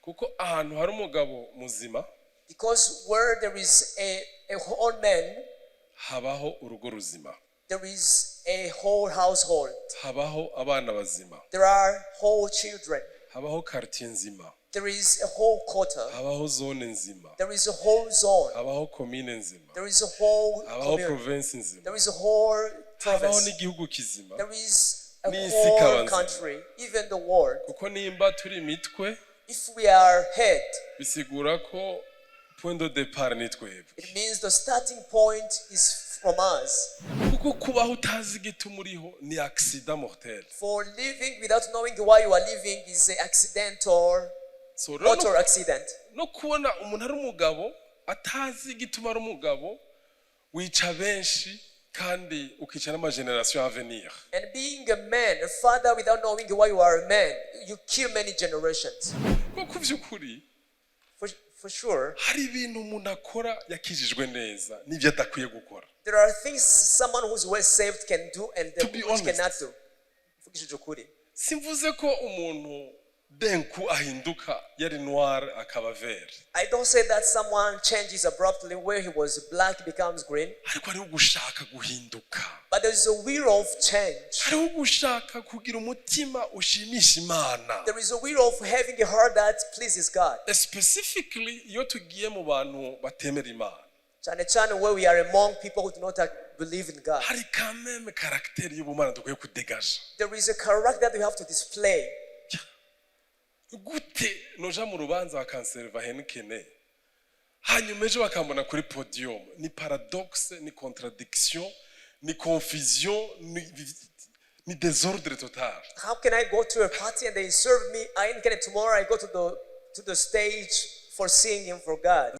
Kuko ahantu hari umugabo muzima, Because where there is a whole man, habaho urugo ruzima, there is a whole household. Habaho abana bazima, There are whole children. Habaho quartier nzima, There is a whole quarter. Habaho zone nzima, There is a whole zone. Habaho komine nzima, There is a whole habaho commune. province nzima, There is a whole habaho province. n'igihugu kizima. There is a N'isi whole ikaba nzima. country, even the world. Kuko nimba turi imitwe, If we are head, bisigura ko point de départ ni twebwe. It means the starting point is from us. Kuko kubaho utazi igituma uriho ni accident mortel. For living without knowing why you are living is an accident or So rero motor accident. No kubona umuntu ari umugabo atazi igituma ari umugabo, wica benshi kandi ukica n'ama générations à venir. And being a man, a father, without knowing why you are a man, you kill many generations. Kuko by'ukuri, For sure, hari ibintu umuntu akora yakijijwe neza n'ibyo adakwiye gukora. There are things someone who's well saved can do and To be which honest. Cannot do. Mvugishije ukuri. Simvuze ko umuntu d'un coup ahinduka, yari noir akaba vert. I don't say that someone changes abruptly, where he was black becomes green, Ariko hariho gushaka guhinduka, but there is a will of change. Hariho gushaka kugira umutima ushimisha Imana. There is a will of having a heart that pleases God. Specifically iyo tugiye mu bantu batemera Imana, Cyane cyane where we are among people who do not believe in God. Hari quand même caractère y'ubumana dukwiye kudegaja. There is a character that we have to display. Gute noja mu rubanza bakanserva Heineken, hanyuma ejo bakambona kuri podium? Ni paradoxe, ni contradiction, ni confusion, ni désordre total. How can I go to a party and they serve me Heineken and tomorrow I go to the stage for singing for God?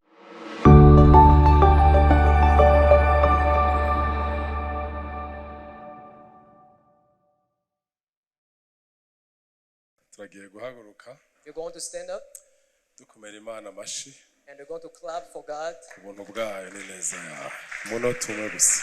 Turagiye guhaguruka, You're going to stand up dukomera Imana amashi and we're going to clap for God. Ku buntu bwayo n'ineza yawe. Umunota umwe gusa.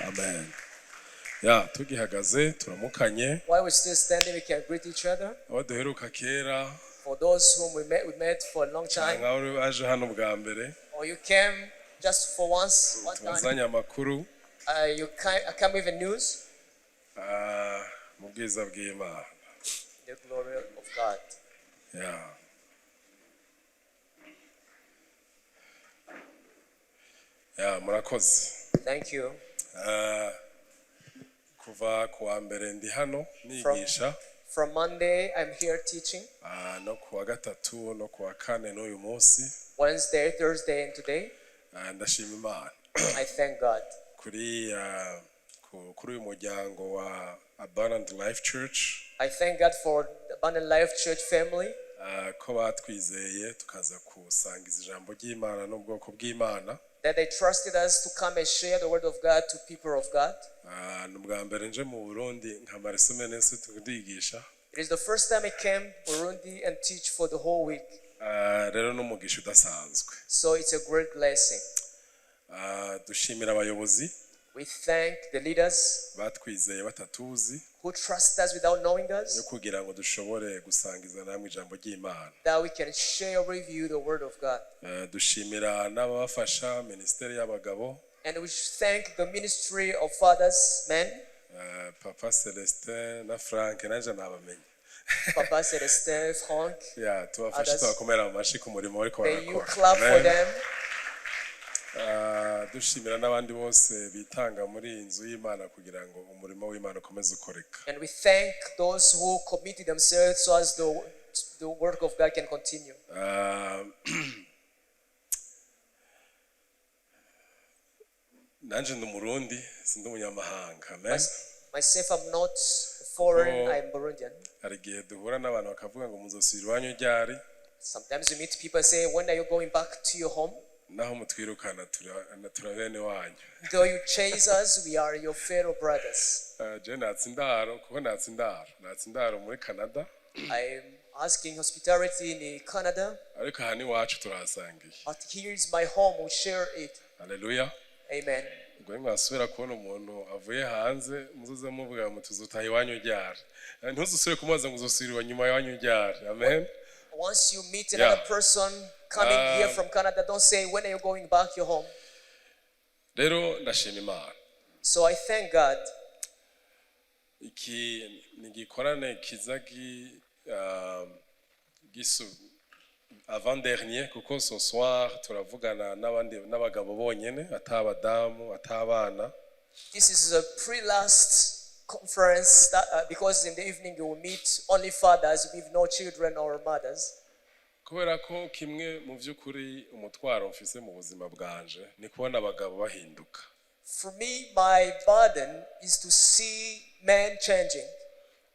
Amen. Ya, tugihagaze turamukanye. While we're still standing, we can greet each other. Abo duheruka kera, For those whom we met for a long time, nkaho baje hano bwa mbere, or you came just for once, one time, tubazanye amakuru. I come with the news, Ah, mu bwiza bw'Imana. The glory of God. Ya, murakoze. Thank you. Ah, kuva ku wa mbere ndi hano nigisha. From Monday, I'm here teaching. Ah, no ku wa gatatu no ku wa kane n'uyu munsi. Wednesday, Thursday, and today. Ah, ndashima Imana I thank God. Kuri uyu muryango wa Abundant Life Church, I thank God for the Abundant Life Church family, ah, ko batwizeye tukaza kusangiza ijambo ry'Imana n'ubwoko bw'Imana. That they trusted us to come and share the word of God to people of God. Ah, ni ubwa mbere nje mu Burundi nkamara i semaine yose ndigisha. It is the first time I came Burundi and teach for the whole week. Ah, rero n'umugisha udasanzwe. So it's a great blessing. Ah, dushimira abayobozi We thank the leaders batwizeye batatuzi, who trust us without knowing yo us, kugira ngo dushobore gusangiza namwe ijambo ry'Imana. That we can share with you the word of God. Eh, dushimira n'ababafasha, minisiteri y'abagabo, And we thank the ministry of fathers, men, eh, Papa Celestin na Frank, nanjye nabamenye. Papa Celestin, Frank. Ya, tubafashe, Others. tubakomera amashyi ku murimo bariko May you barakora. clap for Amen. them. Ah, dushimira n'abandi bose bitanga muri iyi nzu y'Imana kugira ngo umurimo w'Imana ukomeze ukoreka. And we thank those who committed themselves so as the work of God can continue. Ah, nanje ndi Umurundi, sindi umunyamahanga. Amen. Myself, I'm not foreign, Oh. I'm Burundian. Hari igihe duhura n'abantu bakavuga ngo muzosubira iwanyu ryari? Sometimes you meet people and say, "When are you going back to your home?" Naho mutwirukana tura bene wanyu. Though you chase us, we are your fellow brothers. Je natse indaro kuko natse indaro muri Canada. I'm asking hospitality in Canada, Ariko aha n'iwacu turahasangiye. But here is my home, we share it. Haleluya. Amen. Ubwo nimwasubira kubona umuntu avuye hanze muzoze muvuga ngo tuzutaha iwanyu ryari. Ntuzusubire kumubaza ngo uzosubira inyuma iwanyu ryari. Amen. Once you meet another person coming here from Canada, don't say, "When are you going back your home?" Rero ndashima Imana. So I thank God. Iki ni igikorane kiza gisu avant dernier kuko ce soir turavugana n'abandi n'abagabo bonyene atabadamu atabana. This is a pre-last conference that, because in the evening you will meet only fathers with no children or mothers. Kubera ko kimwe mu by'ukuri umutwaro mfise mu buzima bwanje ni kubona abagabo bahinduka. For me, my burden is to see men changing.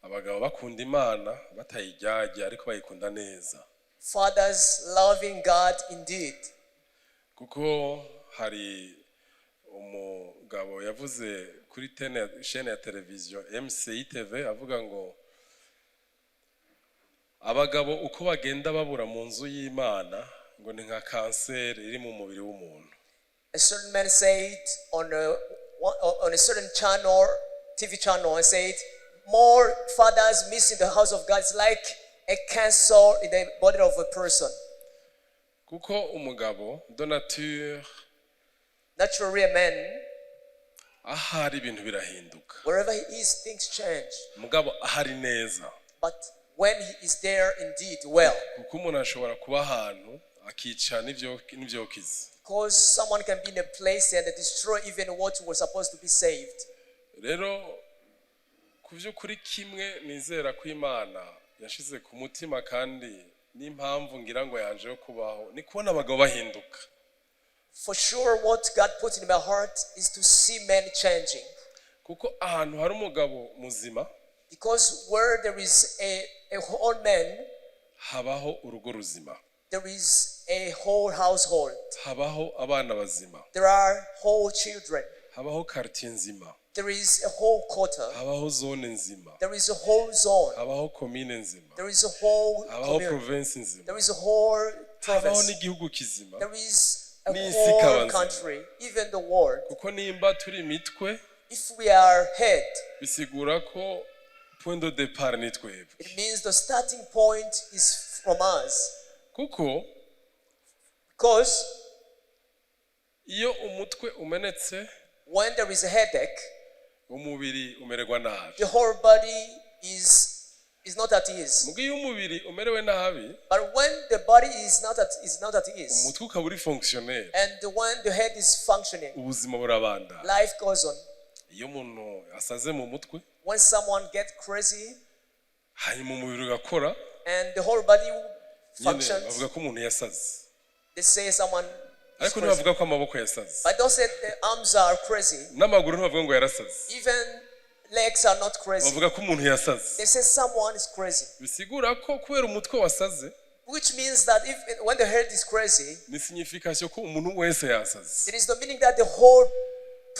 Abagabo bakunda Imana batayijyajya ariko bayikunda neza. Fathers loving God indeed. Kuko hari umugabo yavuze kuri chaîne ya televiziyo MCI TV avuga ngo abagabo uko bagenda babura mu nzu y'Imana ngo ni nka kanseri iri mu mubiri w'umuntu. A certain man said on a certain channel, TV channel, and said, more fathers missing the house of God is like a cancer in the body of a person. Kuko umugabo de nature Naturally, a man, ahari ibintu birahinduka. Wherever he is, things change. Mugabo ahari neza. But when he is there indeed well, Kuko umuntu ashobora kuba ahantu akica n'ivyokiza. Because someone can be in a place and destroy even what was supposed to be saved. Rero ku by'ukuri kimwe nizera ko Imana yashize ku mutima kandi n'impamvu ngira ngo yanje yo kubaho ni kubona abagabo bahinduka. For sure, what God put in my heart is to see men changing. Kuko ahantu hari umugabo muzima Because where there is a whole man, habaho urugo ruzima, there is a whole household. Habaho abana bazima, There are whole children. Habaho quartier nzima, There is a whole quarter. Habaho zone nzima, There is a whole zone. Habaho komine nzima, There is a whole habaho commune. province nzima, There is a whole habaho province. n'igihugu kizima. There is a N'isi whole ikaba nzima. Country, even the world. Kuko nimba turi imitwe If we are head, bisigura ko point de départ ni twebwe. It means the starting point is from us. Kuko Because iyo umutwe umenetse when there is a headache, umubiri umererwa nabi. The whole body is not at ease. Mugo iyo umubiri umerewe nabi But when the body is not at ease, umutwe ukaba uri fonctionnel and when the head is functioning, ubuzima burabandana. Life goes on. Iyo umuntu asaze mu mutwe When someone gets crazy hanyuma umubiri ugakora and the whole body nyine functions, bavuga ko umuntu yasaze. They say someone is Ariko crazy. ntibavuga ko amaboko yasaze. But don't say the arms are crazy. N'amaguru ntibavuga ngo yarasaze. Even legs are not crazy. Bavuga ko umuntu yasaze. They say someone is crazy. Bisigura ko kubera umutwe wasaze Which means that if when the head is crazy, ni signification ko umuntu wese yasaze. It is the meaning that the whole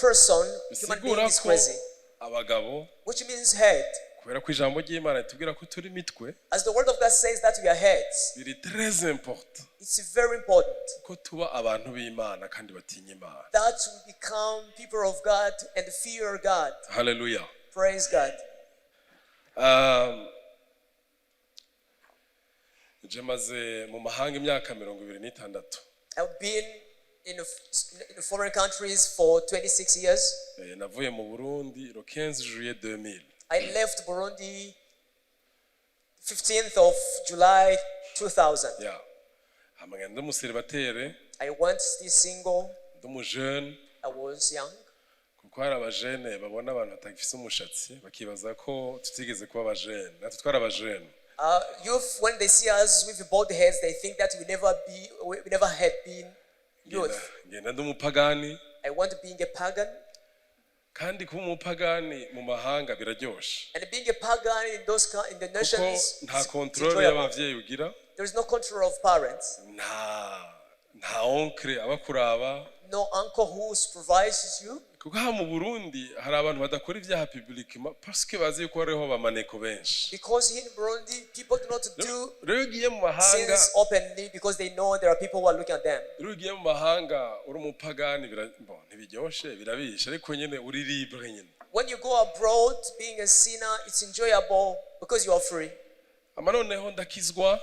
person, human being, Bisigura is ko crazy. Abagabo Which means head. Kubera ko ijambo ry'Imana ritubwira ko turi imitwe As the word of God says that we are heads, biri très important it's very important ko tuba abantu b'Imana kandi batinya Imana. That we become people of God and fear God. Haleluya. Praise God. Je maze mu mahanga imyaka 26. I've been in foreign countries for 26 years. Navuye mu Burundi le 15 juillet 2000. I left Burundi 15th of July 2000. Ya hama ngenda ndi umuseribateri I went still single. Ndi umujene. I was young. Kuko hari abajene babona abantu batagifise umushatsi bakibaza ko tutigeze kuba abajene natwe twari abajene. Youth, when they see us with bald heads, they think that we never had been Ngenda youth. Ngenda ndi umupagani. I went being a pagan. Kandi kuba umupagani mu mahanga biraryoshe. And being a pagan in the Kuko nations, nta it's contrôle enjoyable. y'abavyeyi ugira. There is no control of parents, Nta oncle aba kuraba. No uncle who supervises you. Kuko aha mu Burundi hari abantu badakora ibyaha publiquement parce que bazi yuko hariho bamaneko benshi. Because here in Burundi, people do not do Rero iyo ugiye mu mahanga, sins openly because they know there are people who are looking at them. Rero iyo ugiye mu mahanga uri umupagani bon, ntibiryoshe, birabishe, ariko nyine uri libre nyine. When you go abroad, being a sinner, it's enjoyable because you are free. Ama noneho ndakizwa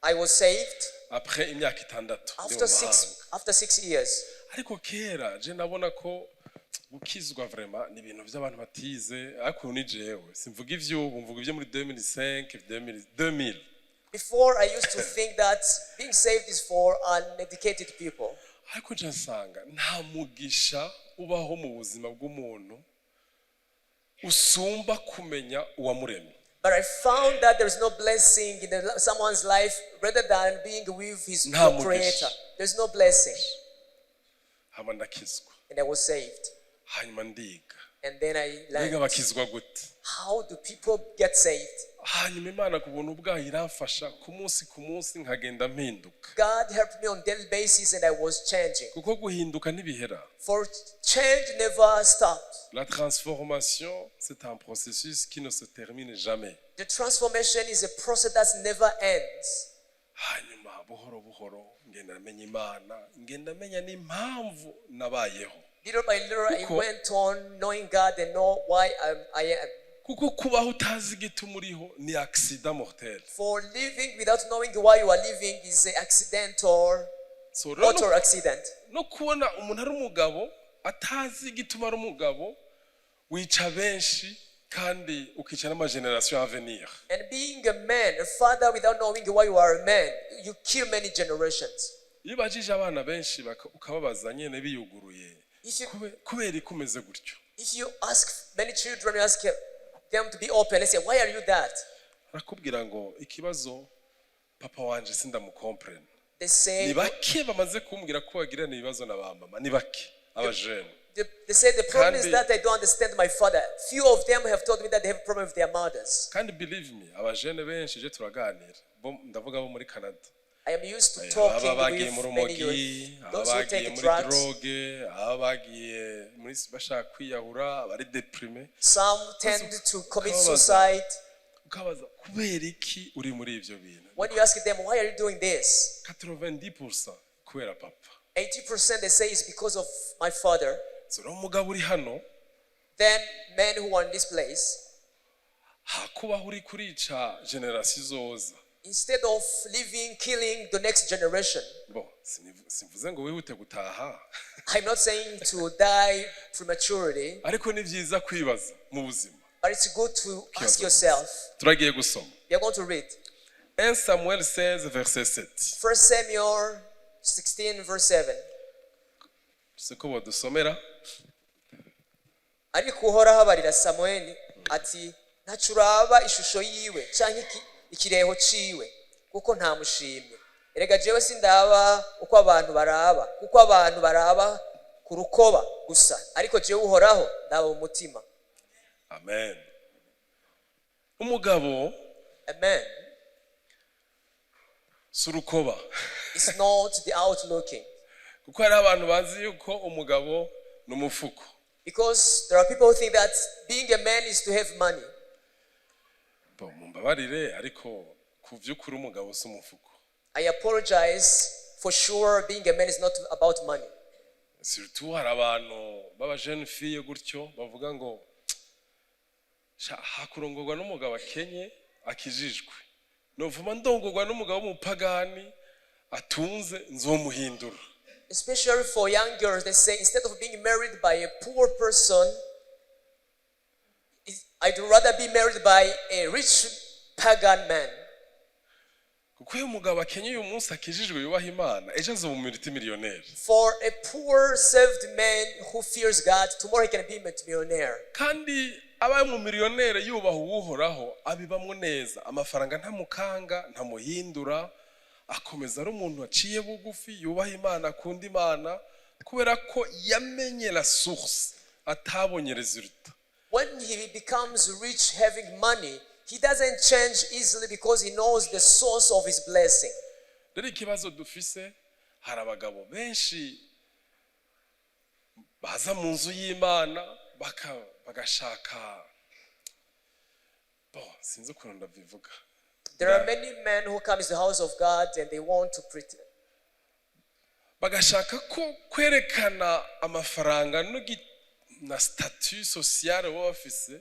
I was saved après imyaka 6 ndi mu after mahanga. After 6 years. Ariko kera je nabona ko gukizwa vraiment ni ibintu by'abantu batize, ariko ubu ni jewe simvuga ivy'ubu, mvuga ibyo muri 2005, 2000, 2000. Before, I used to think that being saved is for uneducated people. Ariko nca nsanga nta mugisha ubaho mu buzima bw'umuntu usumba kumenya uwamuremye. But I found that there is no blessing in someone's life rather than being with his Nta mugisha. Creator. There's no blessing. Hama ndakizwa. And I was saved. Hanyuma ndiga. And then I Mbega learned, bakizwa gute? how do people get saved? Hanyuma Imana ku buntu bwayo iramfasha ku munsi ku munsi nkagenda mpinduka. God helped me on daily basis and I was changing. Kuko guhinduka ntibihera. For change never stops. La transformation, c'est un processus qui ne se termine jamais. The transformation is a process that never ends. Hanyuma buhoro buhoro ngenda menya Imana, ngenda menya n'impamvu nabayeho. Little by little, I went on knowing God and know why I am. Kuko kubaho utazi igituma uriho ni accident mortel. For living without knowing why you are living is an accident or So rero motor accident. No kubona umuntu ari umugabo atazi igituma ari umugabo, wica benshi kandi ukica n'ama générations à venir. And being a man, a father, without knowing why you are a man, you kill many generations. Iyo ubajije abana benshi ukababaza nyene biyuguruye, kubera ko umeze gutyo, If you ask many children, you ask them to be open and say, "Why are you that?" arakubwira ngo ikibazo papa wanje sindamukomprena. They say, Ni bake bamaze kumbwira ko bagirana ibibazo na ba mama, ni bake abajene. They say the problem is Kandi that I don't understand my father. Few of them have told me that they have a problem with their mothers. Kandi believe me, abajene benshi je turaganira bo, ndavuga bo muri Canada, I am used to aba talking bagiye with mu many rumogi, youth, aba those who bagiye take muri drugs. Drogue, aba bagiye muri bashaka kwiyahura, abari déprimés. Some tend to commit Ukababaza. Suicide. Ukabaza kubera iki uri muri ivyo bintu, When you ask them, "Why are you doing this?" 90% kubera papa. 80% they say is because of my father. So rero umugabo uri hano, Then men who are in this place, hakubaho uri kurica génération izoza, instead of living, killing the next generation, bo simvuze ngo wihute gutaha, I'm not saying to die prematurely, ariko ni byiza kwibaza mu buzima. But it's good to ask Kibazo. Yourself. Turagiye gusoma. We are going to read 1 Samuel 16 verset 7. 1 Samuel 16, verse 7. Siko badusomera? Ariko Uhoraho abarira Samueli ati ntaco uraba ishusho yiwe canke ikireho ciwe kuko ntamushimye. Erega jewe sindaba uko abantu baraba, kuko abantu baraba ku rukoba gusa, ariko jewe Uhoraho ndaba mu mutima. Amen. Umugabo Amen. si urukoba. It's not the outlooking. Kuko hariho abantu bazi yuko umugabo ni umufuko. Because there are people who think that being a man is to have money. Bo, mumbabarire, ariko ku by'ukuri umugabo si umufuko. I apologize. For sure, being a man is not about money. Surtout hari abantu b'aba jeunes filles gutyo bavuga ngo "Sha, hakurongorwa n'umugabo akenye akijijwe, novuma ndongorwa n'umugabo w'umupagani atunze nzomuhindura." Especially for young girls, they say instead of being married by a poor person, I'd rather be married by a rich pagan man. Kuko iyo umugabo akenye uyu munsi akijijwe yubaha Imana, ejo azoba umultimillionnaire. For a poor saved man who fears God, tomorrow he can be a multimillionaire. Kandi abaye umumiliyoneri yubaha Uwuhoraho, abibamwo neza, amafaranga ntamukanga, ntamuhindura, akomeza ari umuntu aciye bugufi, yubaha Imana, akunda Imana, kubera ko yamenye la source. atabonye résultat. When he becomes rich having money, he doesn't change easily because he knows the source of his blessing. Rero ikibazo dufise, hari abagabo benshi baza mu nzu y'Imana bagashaka, bon, sinzi ukuntu ndabivuga. There are many men who come to the house of God and they want to pretend. Bagashaka ko kwerekana amafaranga na statut social baba bafise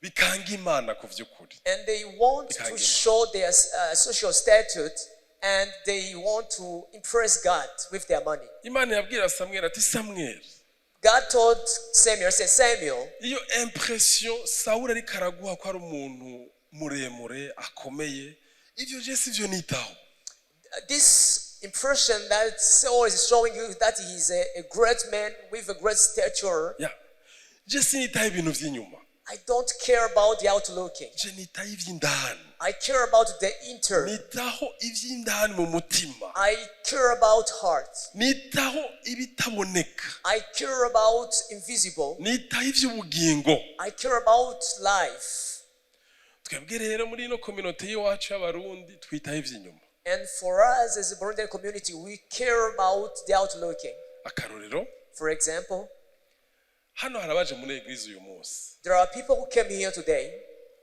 bikanga Imana ku by'ukuri. And they want to Bikanga. Show their social status and they want to impress God with their money. Imana yabwira Samweli ati: "Samweli, God told Samuel, said, "Samuel, iyo impression Sawuli ariko araguha ko ari umuntu muremure akomeye, ibyo je si byo nitaho." This impression that Saul is showing you that he's a great man with a great stature, Ya, je sinitaho ibintu by'inyuma. I don't care about the outlooking. Je nitaho iby'indani. I care about the inner. Nitaho iby'indani mu mutima. I care about heart. Nitaho ibitaboneka. I care about invisible. Nitaho iby'ubugingo. I care about life." Twebwe rero muri ino communauté y'iwacu y'Abarundi twitaho iby'inyuma. And for us as a Burundian community, we care about the outlooking. Akarorero, For example, hano hari abaje muri église uyu munsi there are people who came here today.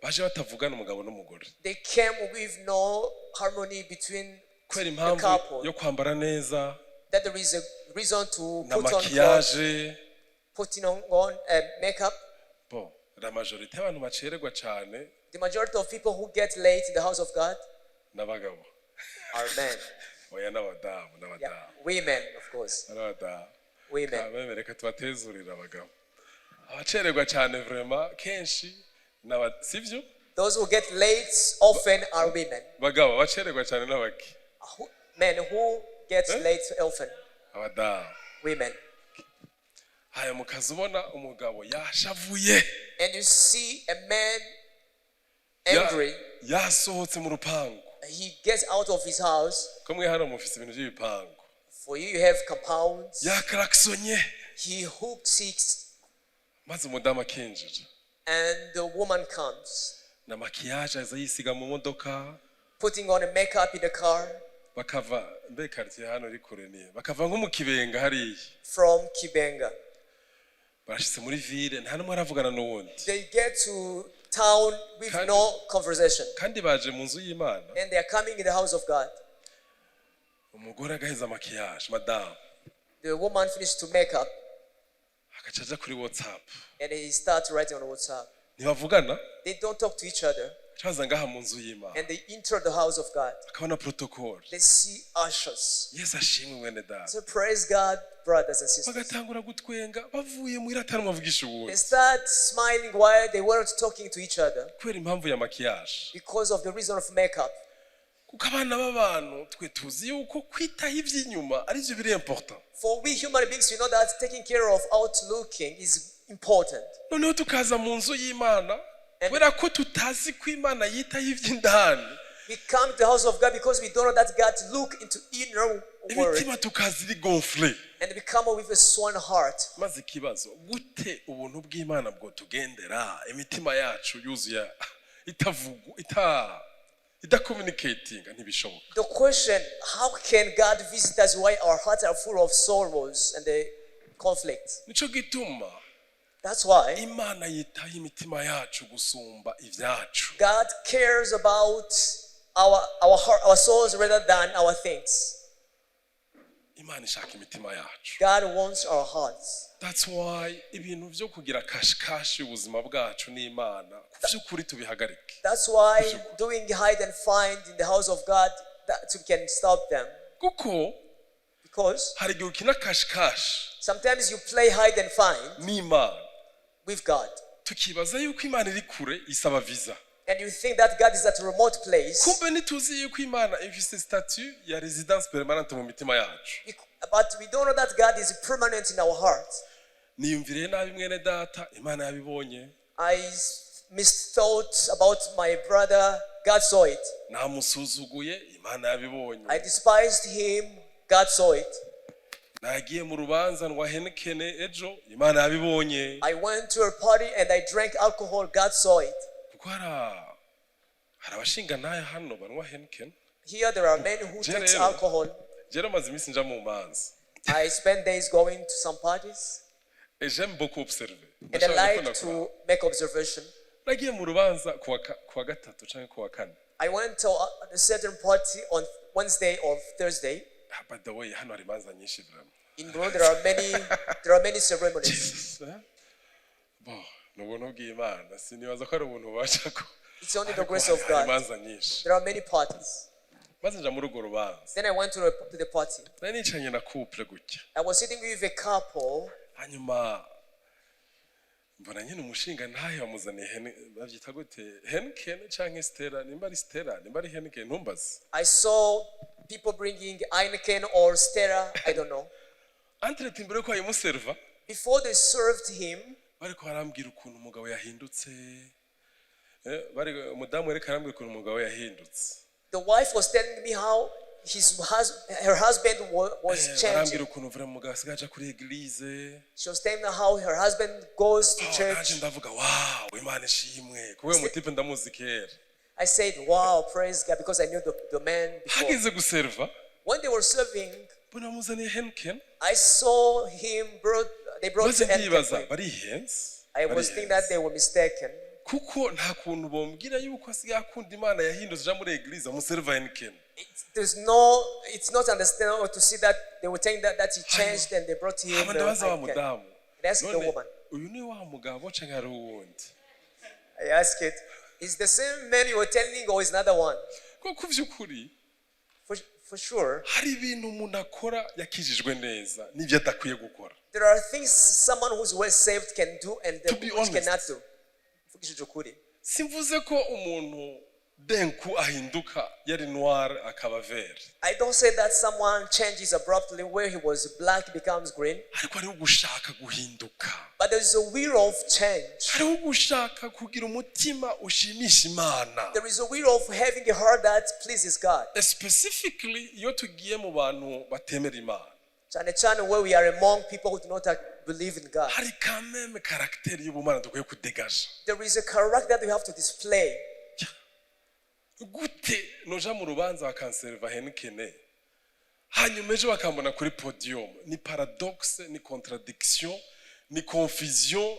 Baje batavugana, umugabo n'umugore. They came with no harmony between Kubera the impamvu couple. Yo kwambara neza That there is a reason to na put on clothes, maquillage. Putting on makeup. Bon, la majorité y'abantu bacererwa cyane The majority of people who get late in the house of God n'abagabo. Are men. Oya, n'abadamu. Yeah, N'abadamu. Women, of course. N'abadamu. Women. Kameme, reka tubatezurire abagabo. Abacererwa cyane vraiment kenshi n'aba, sibyo? Those who get late often are women. Bagabo, abacererwa cyane n'abaki? Men who get Eh? Late often, Abadamu. Women. Haya, mukaza ubona umugabo yashavuye. And you see a man angry. Yasohotse mu rupangu. He gets out of his house. Ko mwe hano mufise ibintu by'ibipangu. For you, you have compounds. Yakaraksonye. He hooks it, Maze umudamu akinjira and the woman comes, na maquillage aza yisiga mu modoka. Putting on a makeup in the car Bakava mbe quartier hano iri kure niye, bakava nko mu Kibenga hariya. From Kibenga. Barashitse muri ville, nta n'umwe aravugana n'uwundi. They get to town with no conversation. Kandi baje mu nzu y'Imana. And they are coming in the house of God. Umugore agaheza maquillage, madamu, The woman finished to make up agaca aja kuri WhatsApp. And he starts writing on WhatsApp. Ntibavugana. They don't talk to each other Baza ngaha mu nzu y'Imana. And they enter the house of God. Akabona protocole. They see ushers. Yesu ashimwe, mwene data. So praise God, brothers and sisters. Bagatangura gutwenga bavuye muhira atari avugisha uwundi. They start smiling while they weren't talking to each other Kubera impamvu ya maquillage. Because of the reason of makeup. Kuko abana b'abantu twe tuzi yuko kwitaho iby'inyuma aribyo biri important. For we human beings, we know that taking care of outlooking is important. Noneho tukaza mu nzu y'Imana kubera ko tutazi ko Imana yitaho iby'indani. We come to the house of God because we don't know that God look into inner world Imitima tukaza iri gonflé. And we come up with a swollen heart. Maze ikibazo, gute ubuntu bw'Imana bwo tugendera imitima yacu yuzuye itavugu ita idacommunicatinga? Ntibishoboka. The question, how can God visit us while our hearts are full of sorrows and the conflict? Nico gituma That's why Imana yitaho imitima yacu gusumba ibyacu. God cares about our heart, our souls rather than our things. Imana ishaka imitima yacu. God wants our hearts. That's why ibintu byo kugira cache-cache ubuzima bwacu n'Imana ku by'ukuri tubihagarike. That's why doing hide and find in the house of God, that we can stop them. Kuko Because hari igihe ukina cache-cache sometimes you play hide and find n'Imana, with God. Tukibaza yuko Imana iri kure isaba visa. And you think that God is at a remote place. Kumbe ntituzi yuko Imana ifise statut ya résidence permanente mu mitima yacu. But we don't know that God is permanent in our heart. Niyumviriye nabi mwene data, Imana yabibonye. I misthought about my brother. God saw it. Namusuzuguye, Imana yabibonye. I despised him. God saw it. Nagiye mu rubanza rwa Heineken ejo, Imana yabibonye. I went to a party and I drank alcohol. God saw it. Kuko hari abashinga ntayo hano banywa Heineken. Here there are men who takes Jerero. Alcohol. Rero maze iminsi nja mu manza. I spend days going to some parties Et j'aime beaucoup observer. And I like to make observation. Nagiye mu rubanza kuwa gatatu canke kuwa kane. I went to a certain party on Wednesday or Thursday. Ah, by the way, hano hari imanza nyinshi vraiment. In Burundi there are many ceremonies. Jesus, eh? Bon, ni ubuntu bw'Imana, sinibaza ko ari ubuntu bubasha ko It's only the ariko grace of hari God. imanza nyinshi. There are many parties. Maze nja muri urwo rubanza. Then I went to the party. Nari nicaranye na couple gutya. I was sitting with a couple. Hanyuma mbona nyine umushinga ntahe bamuzaniye babyita gute, Heineken canke Stella, nimba ari Stella, nimba ari Heineken, ntumbaze. I saw people bringing Heineken or Stella, I don't know. Entre-temps, imbere yuko bayimuserva, Before they served him, bariko barambwira ukuntu umugabo yahindutse. Bari umudamu yariko arambwira ukuntu umugabo yahindutse. The wife was telling me how her husband was Barambwira changing. Ukuntu vraiment umugabo asigaye aja kuri église. She was telling me how her husband goes to Oh, church. nanje ndavuga: "Wow, Imana ishimwe," kuko uyu mutipe ndamuzi kera. I said, "Wow, praise God," because I knew the man before. Hageze guserva, When they were serving, mbona bamuzaniye Heineken. I saw him brought, they brought Maze Heineken ndibaza, for him. barihenze. I was thinking that they were mistaken. Kuko nta kuntu bombwira yuko asigaye akunda Imana, yahindutse, aja muri église, amuserva Heineken. It's not understandable to see that they were telling that he changed and they brought him Hama the ndabaza wa Heineken. mudamu, And asked the none woman. Uyu ni wa mugabo canke hari uwundi? I asked it, is the same man you were telling or is another one? Kuko vy'ukuri For sure, hari ibintu umuntu akora yakijijwe neza n'ibyo adakwiye gukora. There are things someone who's well saved can do and To be which honest. Cannot do. Mvugishije ukuri. Simvuze ko umuntu d'un coup ahinduka, yari noir akaba vert. I don't say that someone changes abruptly, where he was black becomes green, Ariko hariho gushaka guhinduka. But there is a will of change. Hariho gushaka kugira umutima ushimisha Imana. There is a will of having a heart that pleases God. Specifically iyo tugiye mu bantu batemera Imana, Cyane cyane where we are among people who do not believe in God. Hari quand même caractère y'ubumana dukwiye kudegaja. There is a character that we have to display. Gute noja mu rubanza bakanserva Heineken, hanyuma ejo bakambona kuri podium? Ni paradoxe, ni contradiction, ni confusion,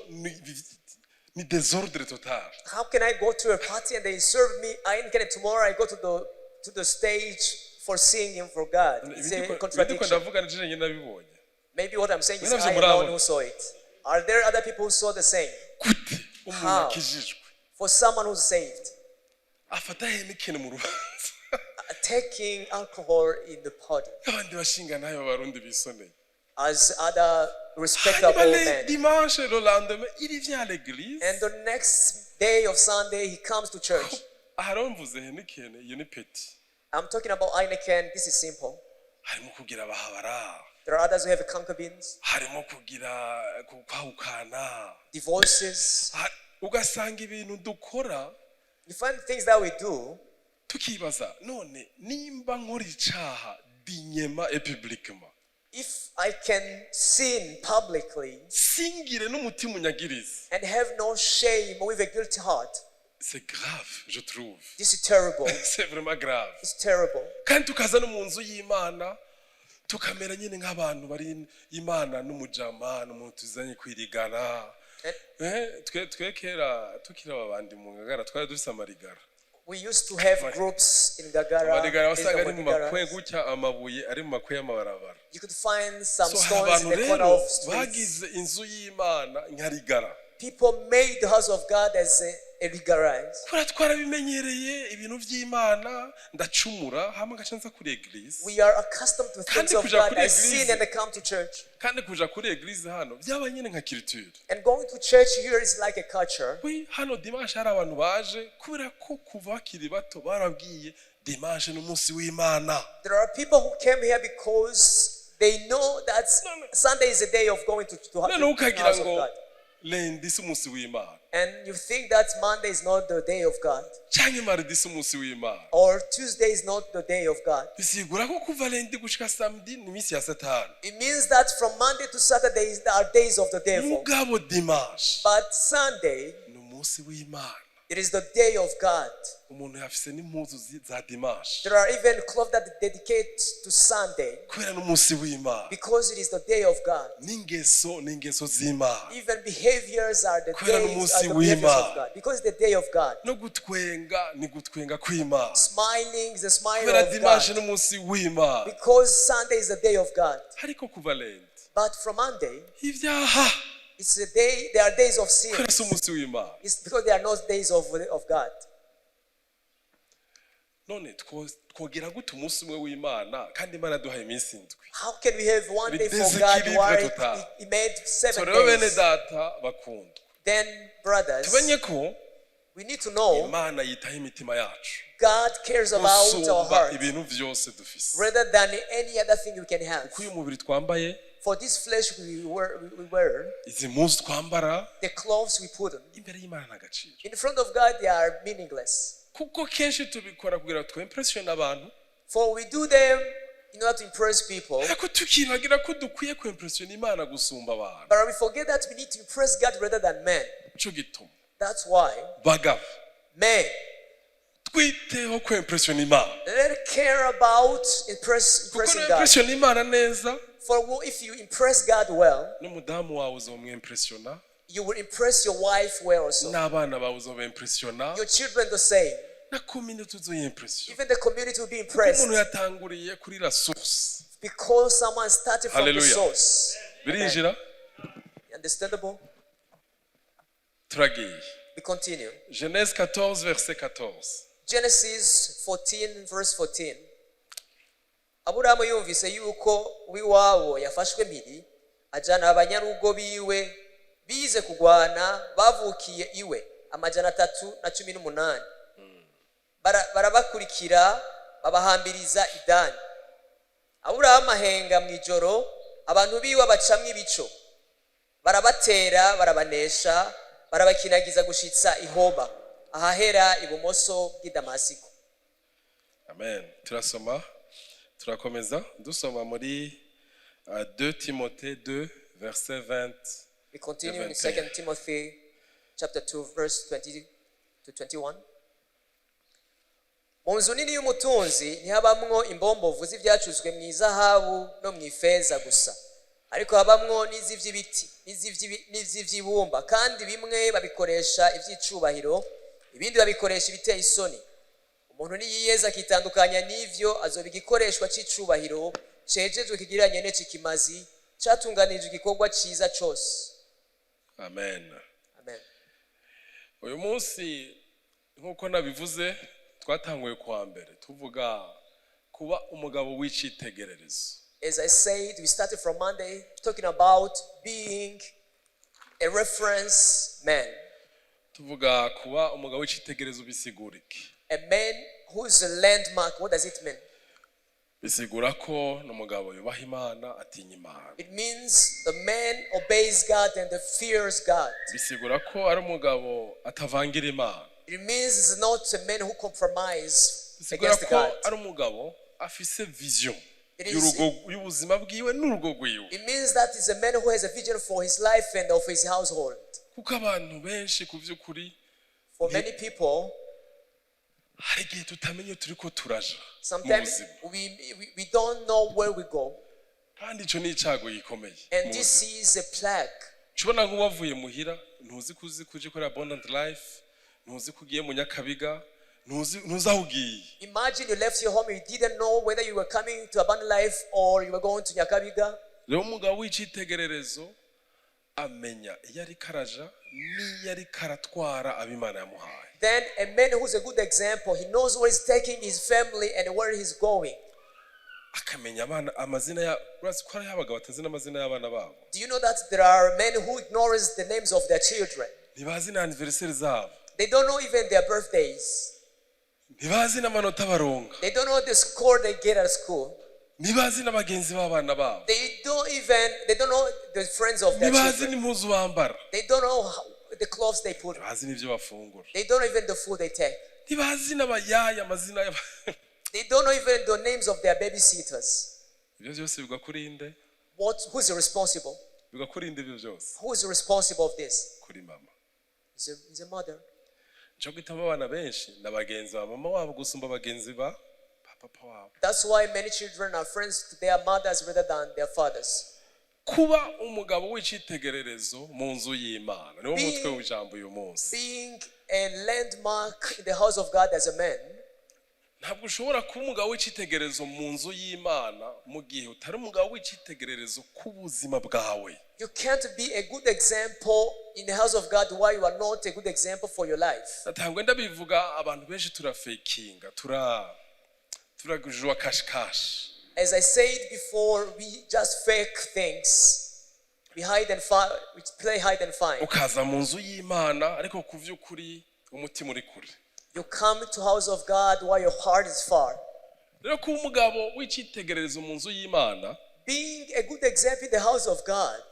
ni désordre total. How can I go to a party and they serve me Heineken and tomorrow I go to the stage for singing for God? It's a Ibindi contradiction. Ndavuga ni jewe nabibonye. Maybe what I'm saying is Mwene I murabona. Alone who saw it. Are there other people who saw the same? Gute umuntu How? akijijwe For someone who's saved, afata Heineken mu rubanza, taking alcohol in the party abandi bashinga nayo b'Abarundi bisoneye, as other hanyuma respectable le men. Dimanche, le lendemain, il vient à l'église. And the next day of Sunday, he comes to church. Aha rero mvuze Heineken, iyo ni petit. I'm talking about Heineken. This is simple. Harimo kugira abahabara, There are others who have concubines, harimo kugira kwahukana, divorces. Ugasanga ibintu dukora, You find things that we do, tukibaza: none nimba nkora icaha dignement et publiquement, if I can sin publicly singire n'umutima unyagiriza, and have no shame with a guilty heart, c'est grave, je trouve. This is terrible. C'est vraiment grave. It's terrible. Kandi tukaza no mu nzu y'Imana tukamera nyine nk'abantu bari Imana n'umujama n'umuntu tuzanye kwirigara. And Twe kera tukiri abandi mu Ngagara twari dufise amarigara. We used to have groups in Ngagara. Amarigara based wasanga on ari mu Ngagara. makwe gutya, amabuye ari mu makwe y'amabarabara. You could find some So hari stones in abantu the corner rero of streets. bagize inzu y'Imana nka rigara. People made the house of God as a rigara. Kubera twarabimenyereye ibintu by'Imana, ndacumura hama ngaca nza kuri église. We are accustomed to things Kandi of kuja God. kuri I sin église, and I come to church. Kandi kuja kuri église hano byaba nyine nka culture. And going to church here is like a culture. We hano dimanche hari abantu baje kubera ko kuva bakiri bato barabwiye dimanche n'umunsi w'Imana. There are people who came here because they know that No, no. Sunday is a day of going to Noneho the ukagira house of ngo God. Lundi si umunsi w'Imana. And you think that Monday is not the day of God Canke mardi si umunsi w'Imana. Or Tuesday is not the day of God. Bisigura ko kuva lundi gushika samedi ni iminsi ya Satani. It means that from Monday to Saturday are days of the devil. Mugabo dimanche But Sunday, ni umunsi w'Imana. It is the day of God. Umuntu yafise n'impuzu za dimanche There are even clothes that dedicate to Sunday kubera n'umunsi w'Imana. Because it is the day of God. N'ingeso n'ingeso z'Imana. Even behaviors are the Kubera days n'umunsi are the behaviors of w'Imana. God because it's the day of God. No gutwenga ni gutwenga kw'Imana. Smiling is the smile Kubera of dimanche God n'umunsi w'Imana. Because Sunday is the day of God. Ariko kuva lundi But from Monday, ibyaha it's a day. There are days of sin. kubera si umunsi w'Imana. It's because they are not days of God. None twogera gute umunsi umwe w'Imana kandi Imana yaduhaye iminsi indwi? How can we have one Ni day for God déséquilibre while total. He made So 7 rero bene days? data bakundwa, Then, brothers, tumenye ko we need to know Imana yitaho imitima yacu God cares about our gusumba heart ibintu byose dufise. Rather than any other thing we can have. Kuko uyu mubiri twambaye, For this flesh we wear, izi mpuzu twambara, the clothes we put on, imbere y'Imana nta gaciro. In front of God they are meaningless. Kuko kenshi tubikora kugira ngo twimpressione abantu, For we do them in order to impress people, ariko tukibagira ko dukwiye kwimpressiona Imana gusumba abantu. But we forget that we need to impress God rather than men. Nico gituma That's why, bagabo, men, twiteho kwimpressiona Imana, let care about kuko impressing God. nimpressiona Imana neza, For if you impress God well, n'umudamu wawe uzomwimpressiona, you will impress your wife well also. N'abana bawe uzobimpressiona, Your children the same. Na community uzoyimpressiona. Even the community will be Kuko impressed umuntu yatanguriye kuri la source. Because someone started from the Hallelujah. source. Birinjira. Understandable? Turagiye. We continue. Genèse 14 verset 14. Genesis 14 verse 14. Aburahamu yumvise yuko w'iwabo yafashwe mpiri, ajana abanyarugo biwe bize kugwana bavukiye iwe 318. Barabakurikira babahambiriza i Dani. Aburahamu ahenga mu ijoro, abantu biwe bacamwo ibico, barabatera, barabanesha, barabakinagiza gushitsa i Hoba, ahahera ibumoso bw'i Damasiko. Amen. Turasoma, turakomeza dusoma muri 2 Timothée 2 verset 20. We continue in 21. 2 Timothy chapter 2 verse 20 to 21. Mu nzu nini y'umutunzi ntihabamwo imbombovu z'ibyacuzwe mu izahabu no mu ifeza gusa, ariko habamwo n'iz'iby'ibiti n'iz'iby'ibumba, kandi bimwe babikoresha iby'icubahiro, ibindi babikoresha ibiteye isoni. Umuntu niyiyeza akitandukanya n'ivyo, azoba igikoreshwa c'icubahiro cejejwe kigiranye n'ikimazi catunganijwe igikorwa ciza cose. Amen. Amen. Uyu munsi nk'uko nabivuze, twatanguye kuwa mbere tuvuga kuba umugabo w'icitegererezo. As I said, we started from Monday talking about being a reference man. Tuvuga kuba umugabo w'icitegererezo bisigura iki? A man who's a landmark. What does it mean? Bisigura ko ni umugabo yubaha Imana, atinya Imana. It means the man obeys God and fears God. Bisigura ko ari umugabo atavangira Imana. It means he's not a man who compromise Bisigura against ko God. Ari umugabo afise vision It y'ubuzima bwiwe n'urugo rwiwe. It means that he's a man who has a vision for his life and of his household. Kuko abantu benshi ku by'ukuri, For many people, hari igihe tutamenya iyo turi ko turaja mu sometimes buzima. we don't know where we go. Kandi icyo ni icyago gikomeye And mu this buzima. is a plague. Ushobora nk'uba wavuye muhira, ntuzi ko uzi kuja kuri Abundant Life, ntuzi ko ugiye mu Nyakabiga, ntuzi aho ugiye. Imagine you left your home, you didn't know whether you were coming to Abundant Life or you were going to Nyakabiga. Rero umugabo w'icyitegererezo amenya iyo ariko araja n'iyo ariko aratwara abo Imana yamuhaye. Then a man who's a good example, he knows where he's taking his family and where he's going. Akamenya abana amazina ya urazi ko hariho abagabo batazi n'amazina y'abana babo. Do you know that there are men who ignores the names of their children? Ntibazi na anniversaire zabo. They don't know even their birthdays. Ntibazi n'amanota baronka. They don't know the score they get at school. Ntibazi n'abagenzi b'abana babo. They don't know the friends of their Ntibazi children. n'impuzu bambara. They don't know the clothes they put. Ntibazi n'ibyo bafungura. They don't know even the food they take. Ntibazi n'abayaya amazina y'aba- They don't know even the names of their babysitters. Ibyo byose bigwa kuri nde? Who's responsible? Bigwa kuri nde ibyo byose? Who is responsible of this? Kuri mama. It's a mother. Nico gituma abana benshi na bagenzi ba mama wabo gusumba bagenzi ba papa wabo. That's why many children are friends to their mothers rather than their fathers. Kuba umugabo w'icyitegererezo mu nzu y'Imana niwo mutwe w'ijambo uyu munsi. Being a landmark in the house of God as a man, Ntabwo ushobora kuba umugabo w'icyitegererezo mu nzu y'Imana mu gihe utari umugabo w'icyitegererezo ku buzima bwawe. You can't be a good example in the house of God while you are not a good example for your life. Natangwe ndabivuga, abantu benshi turafekinga, turajua cache-cache. As I said before, we just fake things. We hide and find, we play hide and find. Ukaza mu nzu y'Imana ariko ku by'ukuri umutima uri kure. You come to house of God while your heart is far. Rero kuba umugabo w'icyitegererezo mu nzu y'Imana Being a good example in the house of God,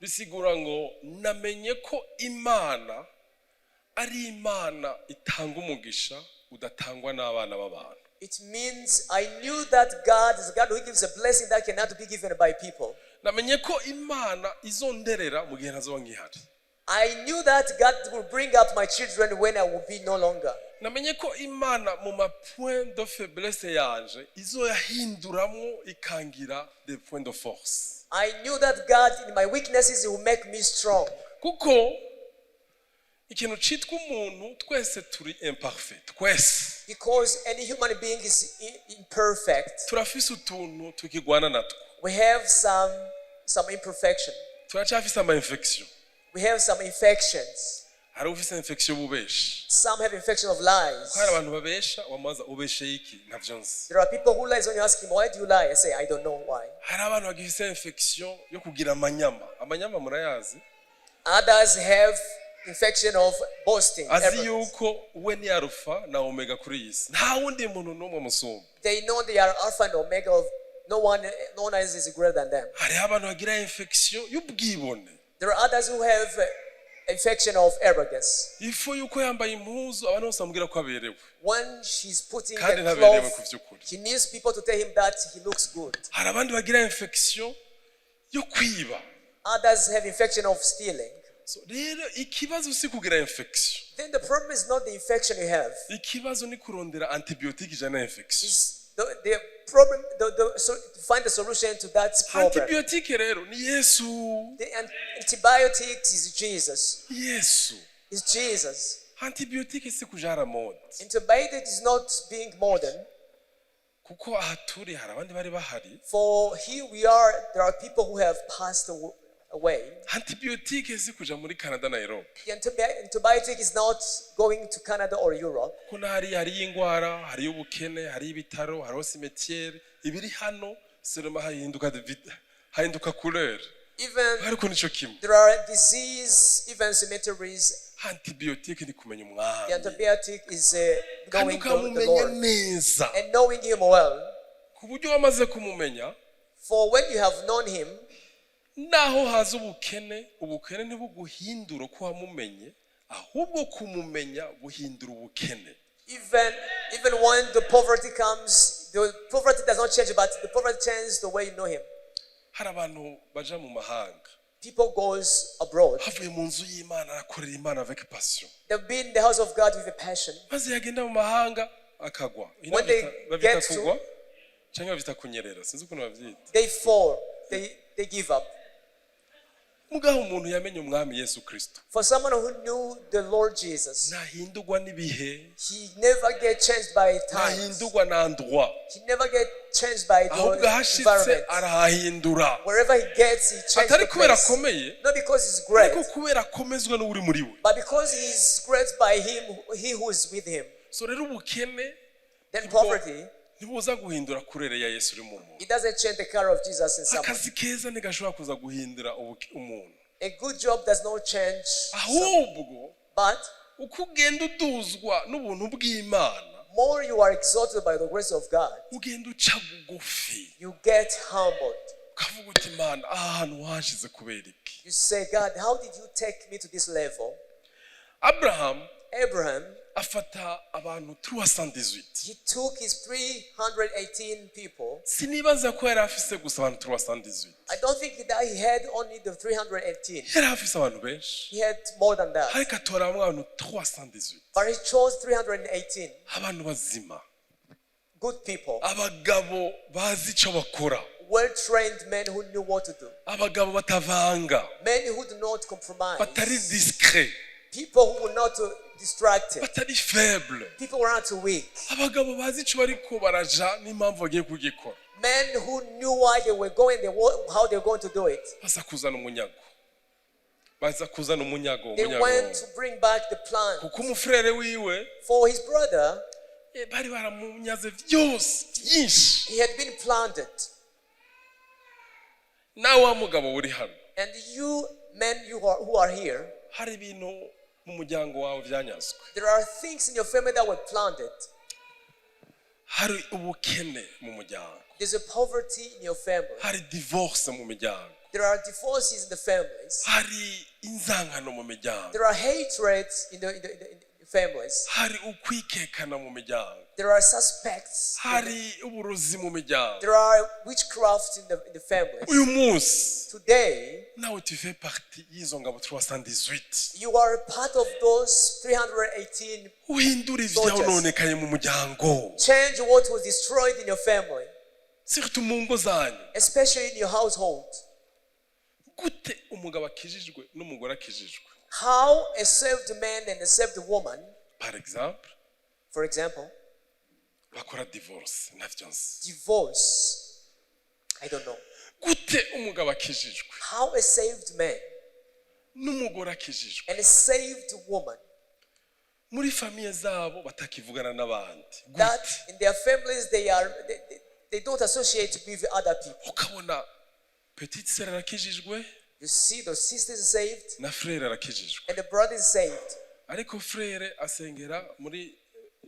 bisigura ngo namenye ko Imana ari Imana itanga umugisha udatangwa n'abana b'abantu. It means I knew that God is a God who gives a blessing that cannot be given by people. Namenye ko Imana izonderera mu gihe ntazoba nkihari. I knew that God will bring up my children when I will be no longer. Namenye ko Imana mu ma point de faiblesse yanje izoyahinduramwo ikangira des points de force. I knew that God, in my weaknesses, He will make me strong. Kuko ikintu citwa umuntu, twese turi imparfait, twese. Because any human being is imperfect. Turafise utuntu tukigwana natwo. We have some imperfection. Turacyafise ama infection. We have some infections. Hari ufise infection y'ububeshi. Some have infection of lies. Hari abantu babesha, wamubaza ubesheye iki, ntavyo nzi. There are people who lies. When you ask him, "Why do you lie?" I say, "I don't know why." Hari abantu bagifise infection yo kugira amanyama. Amanyama murayazi? Others have infection of boasting, Azi arrogance. Yuko we ni alpha na omega kuri iyi si, nta wundi muntu n'umwe musumba. They know they are alpha and omega of no one, no one else is greater than them. Hariho abantu bagira infection y'ubwibone. There are others who have infection of arrogance. Ifu yuko yambaye impuzu abantu bose bamubwira ko aberewe. When she's putting Kandi a ntaberewe cloth, ku vy'ukuri. He needs people to tell him that he looks good. Hari abandi bagira infection yo kwiba. Others have infection of stealing. So, rero ikibazo si kugira infection. Then the problem is not the infection you have. Ikibazo ni kurondera antibiotique ijana na infection. It's the problem, so to find the solution to that problem. Antibiotique rero ni Yesu. The antibiotics is Jesus. Yesu. Is Jesus. Antibiotique si kuja à la mode. Antibiotic is not being modern. Kuko aha turi hari abandi bari bahari. For here we are, there are people who have passed away. Antibiotique si kuja muri Canada na Europe. The antibiotic is not going to Canada or Europe. Kuko n'ahari hariyo ingwara, hariyo ubukene, hariyo ibitaro, hariho cimetière, ibiri hano seulement hahinduka couleur, Even ariko nico kimwe. There are disease, even cemeteries. Antibiotique ni kumenya The Umwami antibiotic is kandi knowing the ukamumenya Lord neza, and knowing Him well. ku buryo wamaze kumumenya, For when you have known Him, naho haza ubukene, ubukene ntibuguhindura uko wamumenye, ahubwo kumumenya buhindura ubukene. even when the poverty comes, the poverty does not change, but the poverty changes the way you know Him. Hari abantu baja mu mahanga, People goes abroad. havuye mu nzu y'Imana arakorera Imana avec passion, They've been in the house of God with a passion. Maze yagenda mu mahanga akagwa. When they Bavyita get to- kugwa cyangwa bavyita kunyerera, sinzi ukuntu bavyita. They fall. They give up. Mugaho umuntu yamenye Umwami Yesu Kristo, For someone who knew the Lord Jesus, ntahindurwa n'ibihe, he never get changed by times. ntahindurwa na endroit, He never get changed by the ahubwo ahashitse environment. arahahindura, Wherever he gets, he changes atari the kubera place. akomeye, Not because he's great, ariko kubera akomezwa n'uri muri we. But because he's great by him, he who is with him. So rero ubukene Then poverty, ntibuza guhindura couleur ya Yesu uri mu muntu. It doesn't change the color of Jesus in someone. Akazi keza ntigashobora kuza guhindura umuntu. A good job does not change someone. Ahubwo But uko ugenda uduzwa n'ubuntu bw'Imana, more you are exalted by the grace of God, ugenda uca bugufi, you get humbled. Ukavuga uti, "Imana, aha hantu wanshize kubera iki?" You say, "God, how did you take me to this level?" Abraham Abraham, afata abantu 318. He took his 318 people. Sinibaza ko yari afise gusa abantu 318. I don't think that he had only the 318. Yari afise abantu benshi, He had more than that. ariko atoramwo abantu 318, But he chose 318 abantu bazima, good people, abagabo bazi icyo bakora, well trained men who knew what to do, abagabo batavanga, men who do not compromise, batari discret, people who were not distracted, batari faible, people who are not weak, abagabo bazi icyo bariko baraja n'impamvu bagiye kugikora. Men who knew why they were going, how they were going to do it. Baza kuzana umunyago, baza kuzana umunyago. They Umunyago went to bring back the plan. Kuko umufurere wiwe For his brother, bari baramunyaze byose byinshi. He had been plundered. Nawe wa mugabo uri hano, And you men who are here, hari ibintu mu muryango wawe byanyazwe. There are things in your family that were plundered. Hari ubukene mu muryango. There's a poverty in your family. Hari divorce mu miryango. There are divorces in the families. Hari inzangano mu miryango. There are hatreds in the families. Hari ukwikekana mu miryango. There are suspects. Hari uburozi mu miryango. There are witchcraft in the families. Uyu munsi Today, nawe tu fais partie y'izo ngabo 318. You are a part of those 318. Uhindura ivyononekaye mu muryango, Change what was destroyed in your family, surtout mu ngo zanyu. Especially in your household. Gute umugabo akijijwe n'umugore akijijwe, How a saved man and a saved woman, par exemple, for example, bakora divorce, navyo nzi. Divorce. I don't know. Gute umugabo akijijwe How a saved man n'umugore akijijwe and a saved woman muri famille zabo batakivugana n'abandi, that gute? In their families they don't associate with other people. Ukabona petite sœur arakijijwe You see the sister is saved na frère arakijijwe, and the brother is saved. Ariko frère asengera muri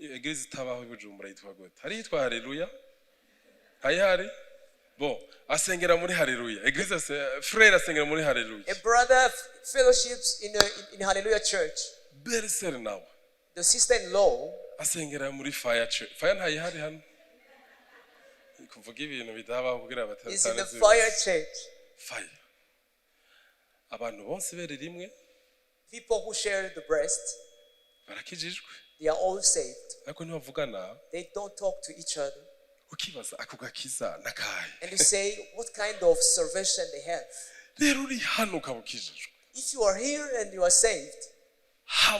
église itabaho i Bujumbura yitwa gute? Hari yitwa Haleluya, hayihari bo asengera muri Haleluya église, frère asengera muri Haleluya. A brother fellowships in Hallelujah Church. Belle-sœur nawe The sister-in-law asengera muri Fire Church. Fire ntayihari hano, kuvuga ibintu bidabaho kugira is in the batatane. Fire Church. Fire, abantu bose ibere rimwe, People who share the breast, barakijijwe, they are all saved. Ariko ntibavugana. They don't talk to each other. Ukibaza ako gakiza nakahe? And you say, what kind of salvation they have? Rero uri hano ukaba ukijijwe, If you are here and you are saved,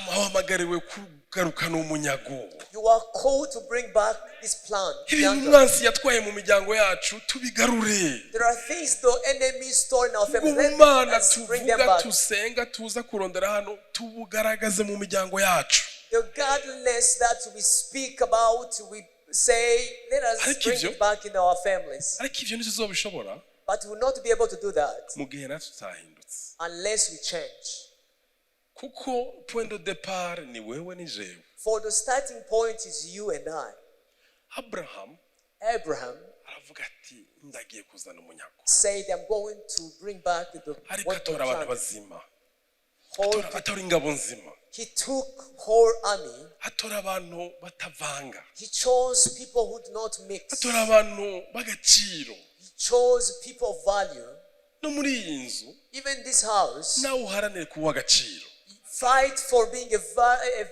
wahamagariwe kugarukana umunyago. You are called to bring back this plan. Ibintu Plunder. umwansi yatwaye mu miryango yacu tubigarure. There are things the enemy stole in our family. Ubumana Let's bring them tuvuga, back. tusenga, tuza kurondera hano, tubugaragaze mu miryango yacu. The godliness that we speak about, we say, let us Ariko bring ibyo- it back in our families. Ariko ibyo ntituzobishobora But we will not be able to do that mu gihe natwe tutahindutse, unless we change. Kuko point de départ ni wewe ni jewe. For the starting point is you and I. Abraham Abraham aravuga ati ndagiye kuzana umunyago, said, I'm going to bring back the ariko what atora was abantu planted. bazima, atora ingabo nzima, He took whole army. Atora abantu batavanga, He chose people who do not mix. Atora abantu b'agaciro. He chose people of value. No muri iyi nzu, Even this house, nawe uharanire kuba uw'agaciro, fight for being a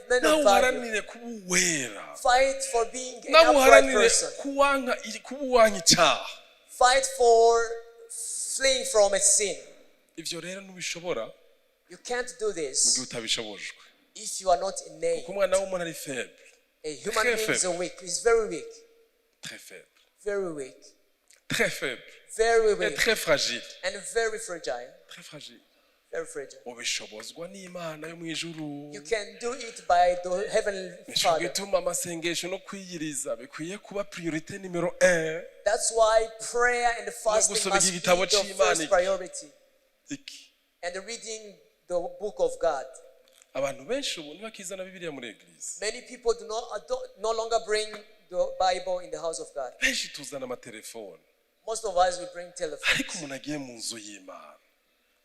man nawe of value. uharanire kuba uwera, Fight for being an nawe upright uharanire person. kuwanka kuba uwanka icyaha. Fight for fleeing from a sin. Ibyo rero ntubishobora You can't do mu gihe this utabishobojwe, if you are not innate. Kuko umwana w'umuntu ari faible, A human Très being is faible. weak. He's very weak. Très faible, Very weak. Très faible Very et weak. très fragile, And very fragile. Très fragile. Very fragile. Ubishobozwa n'Imana yo mu ijuru. You can do it by the Heavenly Nico Father. gituma amasengesho no kwiyiriza bikwiye kuba priorité numéro 1. That's why prayer and fasting Gusoma must be igitabo the c'Imana first iki. priority. Iki And reading the book of God. Abantu benshi ubu ntibakizana Bibiliya muri église. Many people do not, don't, no longer bring the Bible in the house of God. Benshi tuzana amatelefone. Most of us, we bring telephones. Ariko umuntu agiye mu nzu y'Imana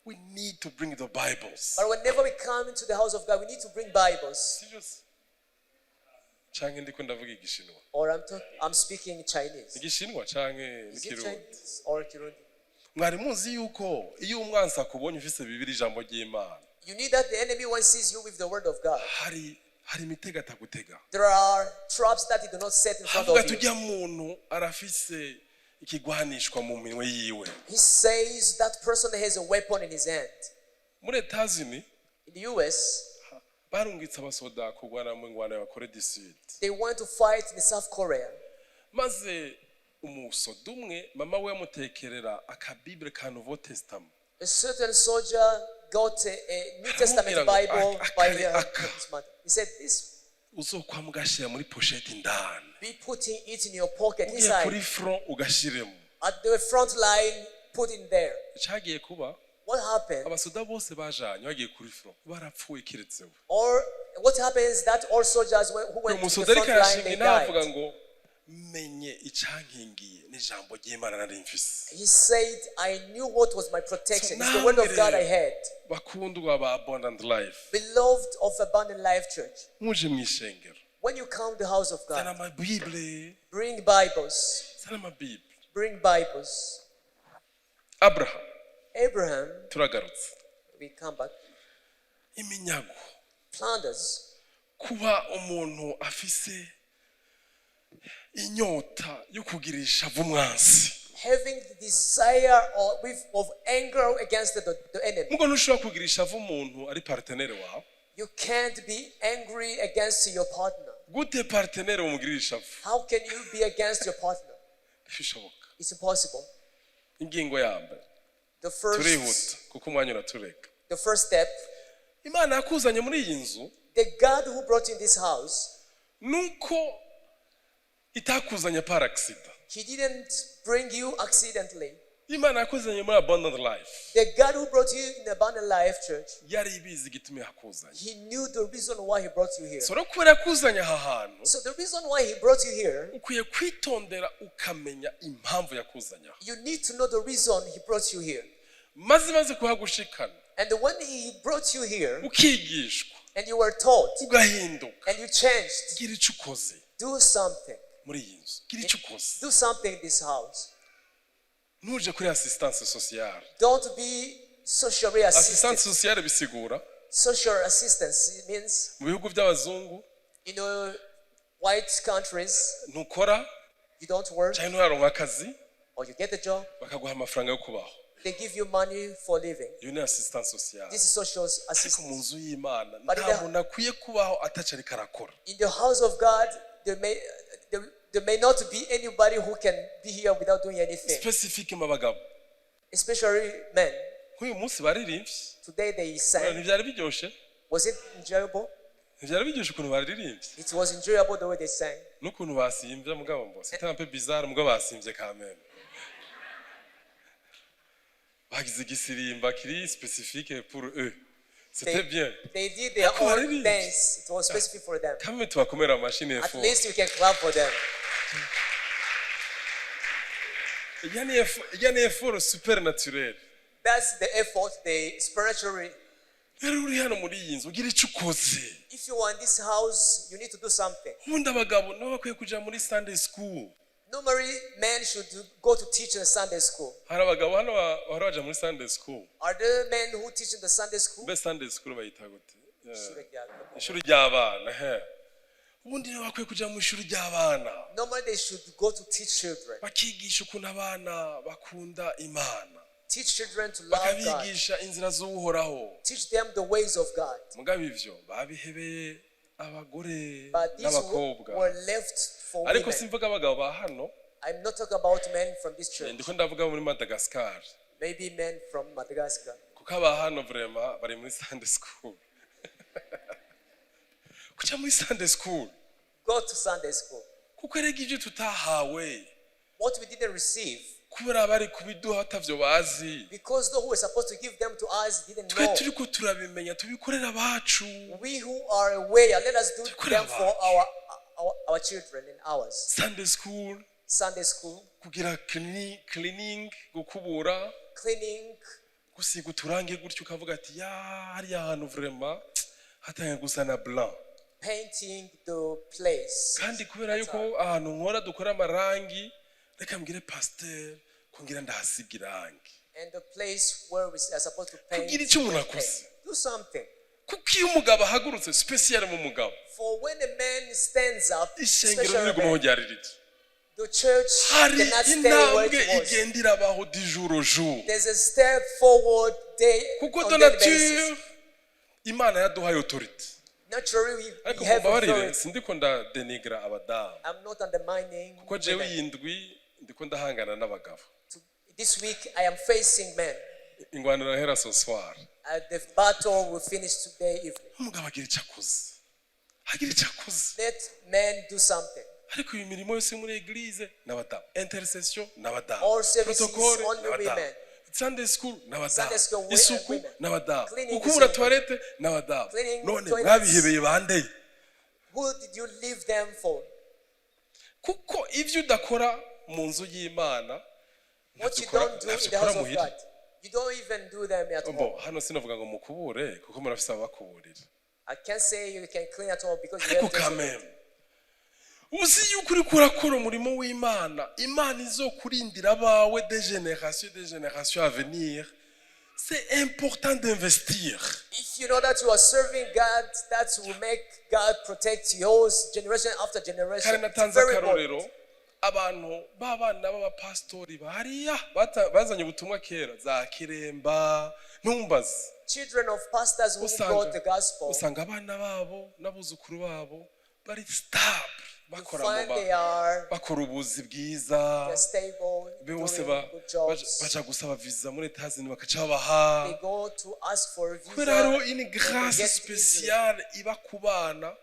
We need to bring the Bibles. But whenever we come into the house of God, we need to bring Bibles. Sivyo se? Canke ndiko ndavuga igishinwa? Or I'm speaking Chinese. Igishinwa canke Is it n'ikirundi? Chinese or Kirundi? Mwari muzi yuko iyo umwansi akubonye ufise bibiri, ijambo ry'Imana, You need that the enemy one sees you with the word of God. hari imitego atagutega. There are traps that he do not set in front Havuga of you. tujya muntu arafise ikigwanishwa mu minwe yiwe. He says that person has a weapon in his hand. Muri Etazuni, In the US, barungitse abasoda kurwana mu ngwano ya Corée du Sud. They want to fight in South Korea. Maze umusoda umwe, mama we yamutekerera akabibure ka Nouveau Testament. A certain soldier got a New Testament Aramubwira ngo, Bible by aka. his mother. He said, "This, Uzokwama ugashyira muri pochette indani, be putting it in your pocket ugiye kuri inside. front ugashiremo." At the front line, put in there." Cyagiye kuba, What happened? abasoda bose bajanye bagiye kuri front barapfuye keretse we. Or what happens that all soldiers who Uyu went to the musoda ariko front line, arashinga they inama, avuga died. ngo menye icyankingiye n'ijambo ry'Imana nari mfise. He said, "I knew what was my protection. So It's the word of God I namwe had." bakundwa ba Abundant Life, Beloved of Abundant Life Church, muje mu ishengero, when you come to the house of zana God, amabibule. Bring Bibles. Zana amabibule. Bring Bibles. Abraham. Abraham, Turagarutse. We come back. Iminyago, Plunders, kuba umuntu afise inyota yo kugira ishavu umwansi. Having the desire or with, of anger against the enemy. Mugo ntushobora kugira ishavu umuntu ari partenaire wawe. You can't be angry against your partner. Gute partenaire umugirira ishavu? How can you be against your partner? Ntibishoboka. It's impossible. Ingingo ya mbere, The first, turihuta kuko umwanya uratureka. The first step, Imana yakuzanye muri iyi nzu, the God who brought you in this house, nuko itakuzanye par accident. He didn't bring you accidentally. Imana yakuzanye muri Abundant Life, The God who brought you in Abundant Life Church, yari ibizi igituma yakuzanye. He knew the reason why He brought you here. So rero kubera yakuzanye aha hantu, So the reason why He brought you here, ukwiye kwitondera ukamenya impamvu yakuzanye aha. You need to know the reason He brought you here. Maze imaze kuhagushikana, And when He brought you here, ukigishwa, and you were taught, ugahinduka, and you changed, gira icyo ukoze do something. muri iyi nzu, gira icyo ukoze. Do something in this house. Ntuje kuri assistance sociale. Don't be socially assisted. Assistance sociale bisigura, Social assistance means mu bihugu by'abazungu, in white countries, ntukora you don't work cyangwa nturaronka akazi, or you get a job, bakaguha amafaranga yo kubaho. They give you money for living. Iyo ni assistance sociale. This is social Ariko mu assistance. nzu y'Imana, But nta muntu akwiye kubaho ataco ariko arakora. In the house of God, there may not be anybody who can be here without doing anything, Spécifiquement abagabo. Especially men. Nk'uyu munsi baririmbye. Today they sang. Ntibyari biryoshe? Was it enjoyable? Ntibyari biryoshe ukuntu baririmbye? It was enjoyable the way they sang. N'ukuntu basimvye, mugabo mbo c'était un peu bizarre, mugabo basimvye quand même, bagize igisirimba kiri spécifique pour eux, c'était bien. They did their Ariko own baririmbye. Dance. It was specific for them. Kamwe tubakomera amashini. At Effort. Least we can clap for them. Ijya ni effort supernaturel. That's the effort they spiritually. Rero uri hano muri iyi nzu, ugira icyo ukoze. If you are in this house, you need to do something. Ubundi abagabo nabo bakwiye kuja muri Sunday school. Normally, men should go to teach in the Sunday school. Hari abagabo hano bahora baja muri Sunday school? Are there men who teach in the Sunday school? Mbe Sunday school bayita gute? Yeah. Ishuri ry'abana he. Ubundi nibo bakwiye kuja mu ishuri ry'abana, Normally, they should go to teach children. Bakigisha ukuntu abana bakunda Imana, Teach children to love God. Bakabigisha inzira z'Uhoraho. Teach them the ways of God. Mugabo ivyo babihebeye abagore But these n'abakobwa. Were left for Ariko women. simvuga abagabo ba hano. I'm not talking about men from this church. Ndiko ndavuga muri Madagascar. Maybe men from Madagascar. Kuko aba hano vraiment bari muri Sunday school, kuja muri Sunday school. Go to Sunday school. Kuko erega ibyo tutahawe, What we didn't receive, kubera bari kubiduha batavyo bazi, because those who were supposed to give them to us didn't twe know. turiko turabimenya, tubikorera abacu. We who are aware, let us do Tubikorere them for abacu. our children and ours. Sunday school, Sunday school, kugira cleaning, gukubura, cleaning, Gusiga uturange gutyo, ukavuga ati: "Ya, hariya hantu vraiment hatangiye gusa na blanc." Painting the place. Kandi kubera yuko ahantu nkora dukora amarangi, reka mbwire pasiteri ko ngira ndahasiga irangi. And the place where we are supposed to paint. Kugira icyo umuntu Paint. akoze. Do something. Kuko iyo umugabo ahagurutse, spécial mu mugabo, For when a man stands up, ishengero especially a ntirigumaho man, ryari riri. the church Hari cannot stay where intambwe it was. igenda irabaho du jour au jour. There's a step forward day Kuko on de daily basis. nature Imana yaduhaye autorité. Naturally, we Ariko have mumbabarire, authority. sindiko ndadenigra abadamu, I'm not undermining kuko jewe women. iyi ndwi ndiko ndahangana n'abagabo. This week, I am facing men. Ingwano irahera ce soir. The battle will finish today evening. Umugabo agira icyo akoze, agira icyo akoze. Let men do something. Ariko iyi mirimo yose muri église n'abadamu, intercession n'abadamu, All services, protocole only n'abadamu, women. Sunday school n'abadamu, Sunday school, isuku women. n'abadamu, Cleaning is gukubura women. toilette n'abadamu. Cleaning None toilets. mwabihebeye bande? Who did you leave them for? Kuko ibyo udakora mu nzu y'Imana, What you ntabyo don't do in the house of muhira. God, you don't even do them at Bo home. hano sinavuga ngo mukubure, kuko murafise abakuburira. I can't say you can clean at home because you Ariko have those who kameme uzi yuko uriko urakora umurimo w'Imana, Imana izokurindira abawe de génération de génération à venir. C'est important d'investir. If you know that you are serving God, that will make God protect yours generation after generation. Kare It's natanze very akarorero, important. abantu b'abana b'abapasitori bariya bazanye ubutumwa kera za Kiremba, ntumbaze. Children of pastors who Usanga brought the gospel, usanga abana babo n'abuzukuru babo bari stable, you bakora mu find they are bakora ubuzi bwiza. They're stable, Bose doing good jobs. Baja gusaba visa muri Etazini, bakaca babaha, They go to ask for a visa. kubera hariho une And they grâce get it easily. spéciale iba ku bana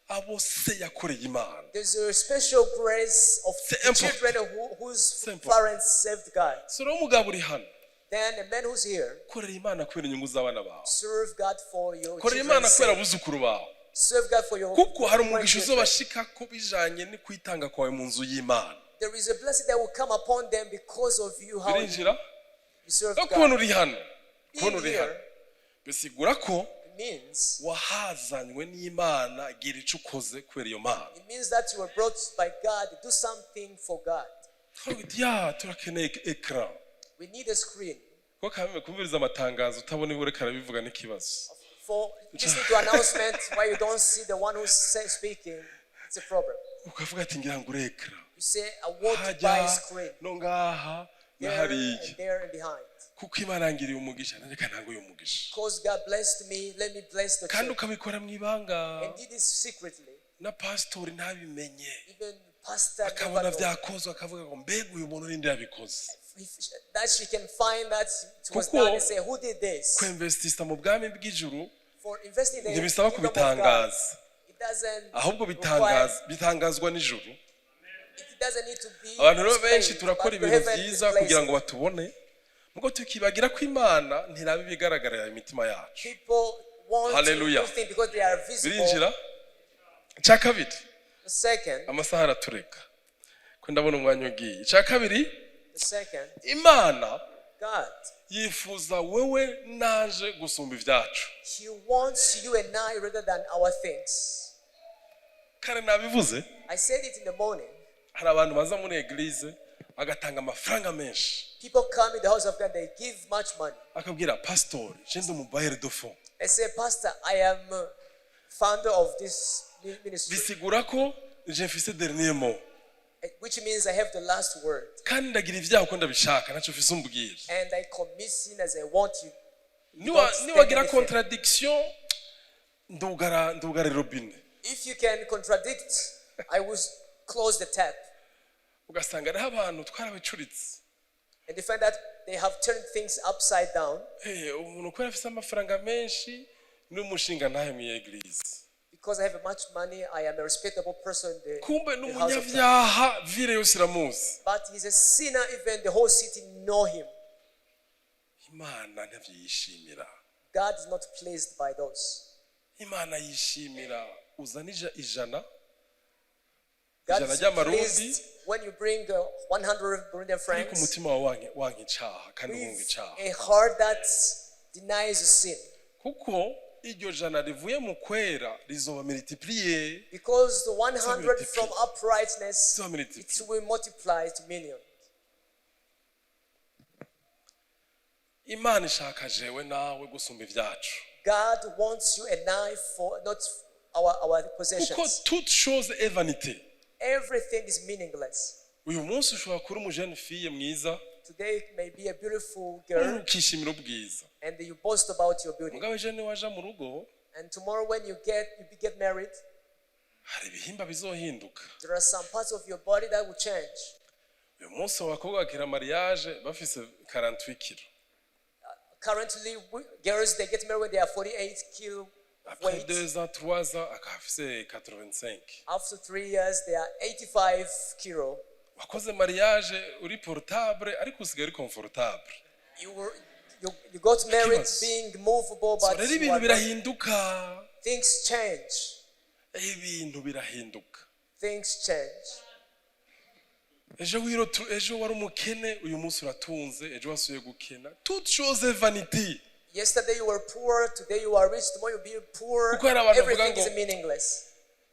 abo se yakoreye Imana. There's a special grace of C'est the important. children whose C'est important. parents served God. So rero umugabo uri hano, Then the man who's here, korera Imana kubera inyungu z'abana bawe. serve God for your Korera Imana children's kubera sake. abuzukuru bawe, Serve God for your kuko hari umugisha grandchildren. uzobashika ko bijanye no kwitanga kwawe mu nzu y'Imana. There is a blessing that will come upon them because of you, how you Birinjira serve no God. kubona uri hano, kubona Being uri hano here bisigura ko means wahazanywe n'Imana. Gira icyo ukoze kubera iyo Mana. it means that you were brought by God. Do something for God. Twavuga uti, ya, turakeneye écran. We need a screen. Kuko kameme kumviriza amatangazo utabona ibure karabivuga n'ikibazo. For listening to announcement where you don't see the one who's speaking, it's a problem. Ukavuga ati: "Ngira ngo ure écran." You say, "I want to buy Hajya a screen." no ngaha na There hariya. and there and behind. Kuko Imana yangiriye umugisha, reka ntange uyu mugisha. Because God blessed me, let me bless the Kandi church. ukabikora mu ibanga, And did it secretly. na pasitori ntabimenye. Even pastor never Akabona know. byakozwe, akavuga ngo: "Mbega uyu muntu ninde yabikoze?" That she can find that it was Kuko done and say, "Who did this?" kwinvestisa mu bwami bw'ijuru For investing in the ntibisaba kingdom of God, kubitangaza, it doesn't ahubwo require, bitangazwa n'ijuru. It doesn't need to be Abantu rero benshi displayed, turakora but the ibintu heaven byiza displays kugira it. ngo batubone, mugo tukibagira ko Imana ntiraba ibigaragarira imitima yacu. People want Hallelujah. to do things because they are visible. Birinjira. Icya kabiri, The second, amasaha aratureka ko ndabona umwanya ugiye. Icya kabiri, the second, Imana God, yifuza wewe naje gusumba ibyacu. He wants you and I rather than our things. Kare nabivuze. I said it in the morning. Hari abantu baza muri église agatanga amafaranga menshi. People come in the house of God, they give much money. Akabwira pasitori: "Je ndi umu bailleur de fonds." They say, "Pastor, I am founder of this ministry," Bisigura ko je mfise dernier mot, which means I have the last word. Kandi ndagira ibyaha uko ndabishaka, ntacyo mfise umbwira. And I commit sin as I want you. Don't stand Niwagira anything. contradiction, ndugara robinet. If you can contradict, I will close the tap. Ugasanga hariho abantu twarabicuritse. And you find that they have turned things upside down. Eh, umuntu kubera afise amafaranga menshi n'umushinga ntahe mu église. Because I have much money, I am a respectable person in Kumbe the house of God. n'umunyabyaha, ville yose iramuzi. But he's a sinner, even the whole city know him. Imana ntavyiyishimira. God is not pleased by those. Imana yishimira uzana 100. God ijana is ry'amarundi pleased when you bring 100 Burundian ariko francs umutima wawe wanka icaha kandi uhunga with icaha, a heart that denies sin. Kuko iryo jana rivuye mu kwera rizoba multiplié. Because the 100 multiply. From uprightness, Rizoba multiplié. It will multiply to million. Imana ishaka jewe nawe gusumba ibyacu. God wants you and I for not our Kuko possessions. Toute chose est vanité. Everything is meaningless. Uyu munsi ushobora kuba umu jeune fille mwiza, Today it may be a beautiful girl ukishimira ubwiza, and you boast about your beauty. mugabo ejo niwaja mu rugo, And tomorrow when you get married, hari ibihimba bizohinduka. There are some parts of your body that will change. Uyu munsi abakobwa bakira mariage bafise 48 kilo. Currently, girls, they get married when they are 48 kilo of Après weight. 2 ans, 3 ans, akaba afise 85. After 3 years, they are 85 kilo. Wakoze mariage uri portable ariko usigaye uri confortable. You got married Ikibazo. Being movable, So but rero you ibintu are not. birahinduka. Things change. Ibintu birahinduka. Things change. Ejo wiro ejo wari umukene, uyu munsi uratunze, ejo wasubiye gukena. Toute chose est vanité. Yesterday you were poor, today you are rich, tomorrow you'll be poor. Kuko hari abantu bavuga Everything is ngo, meaningless.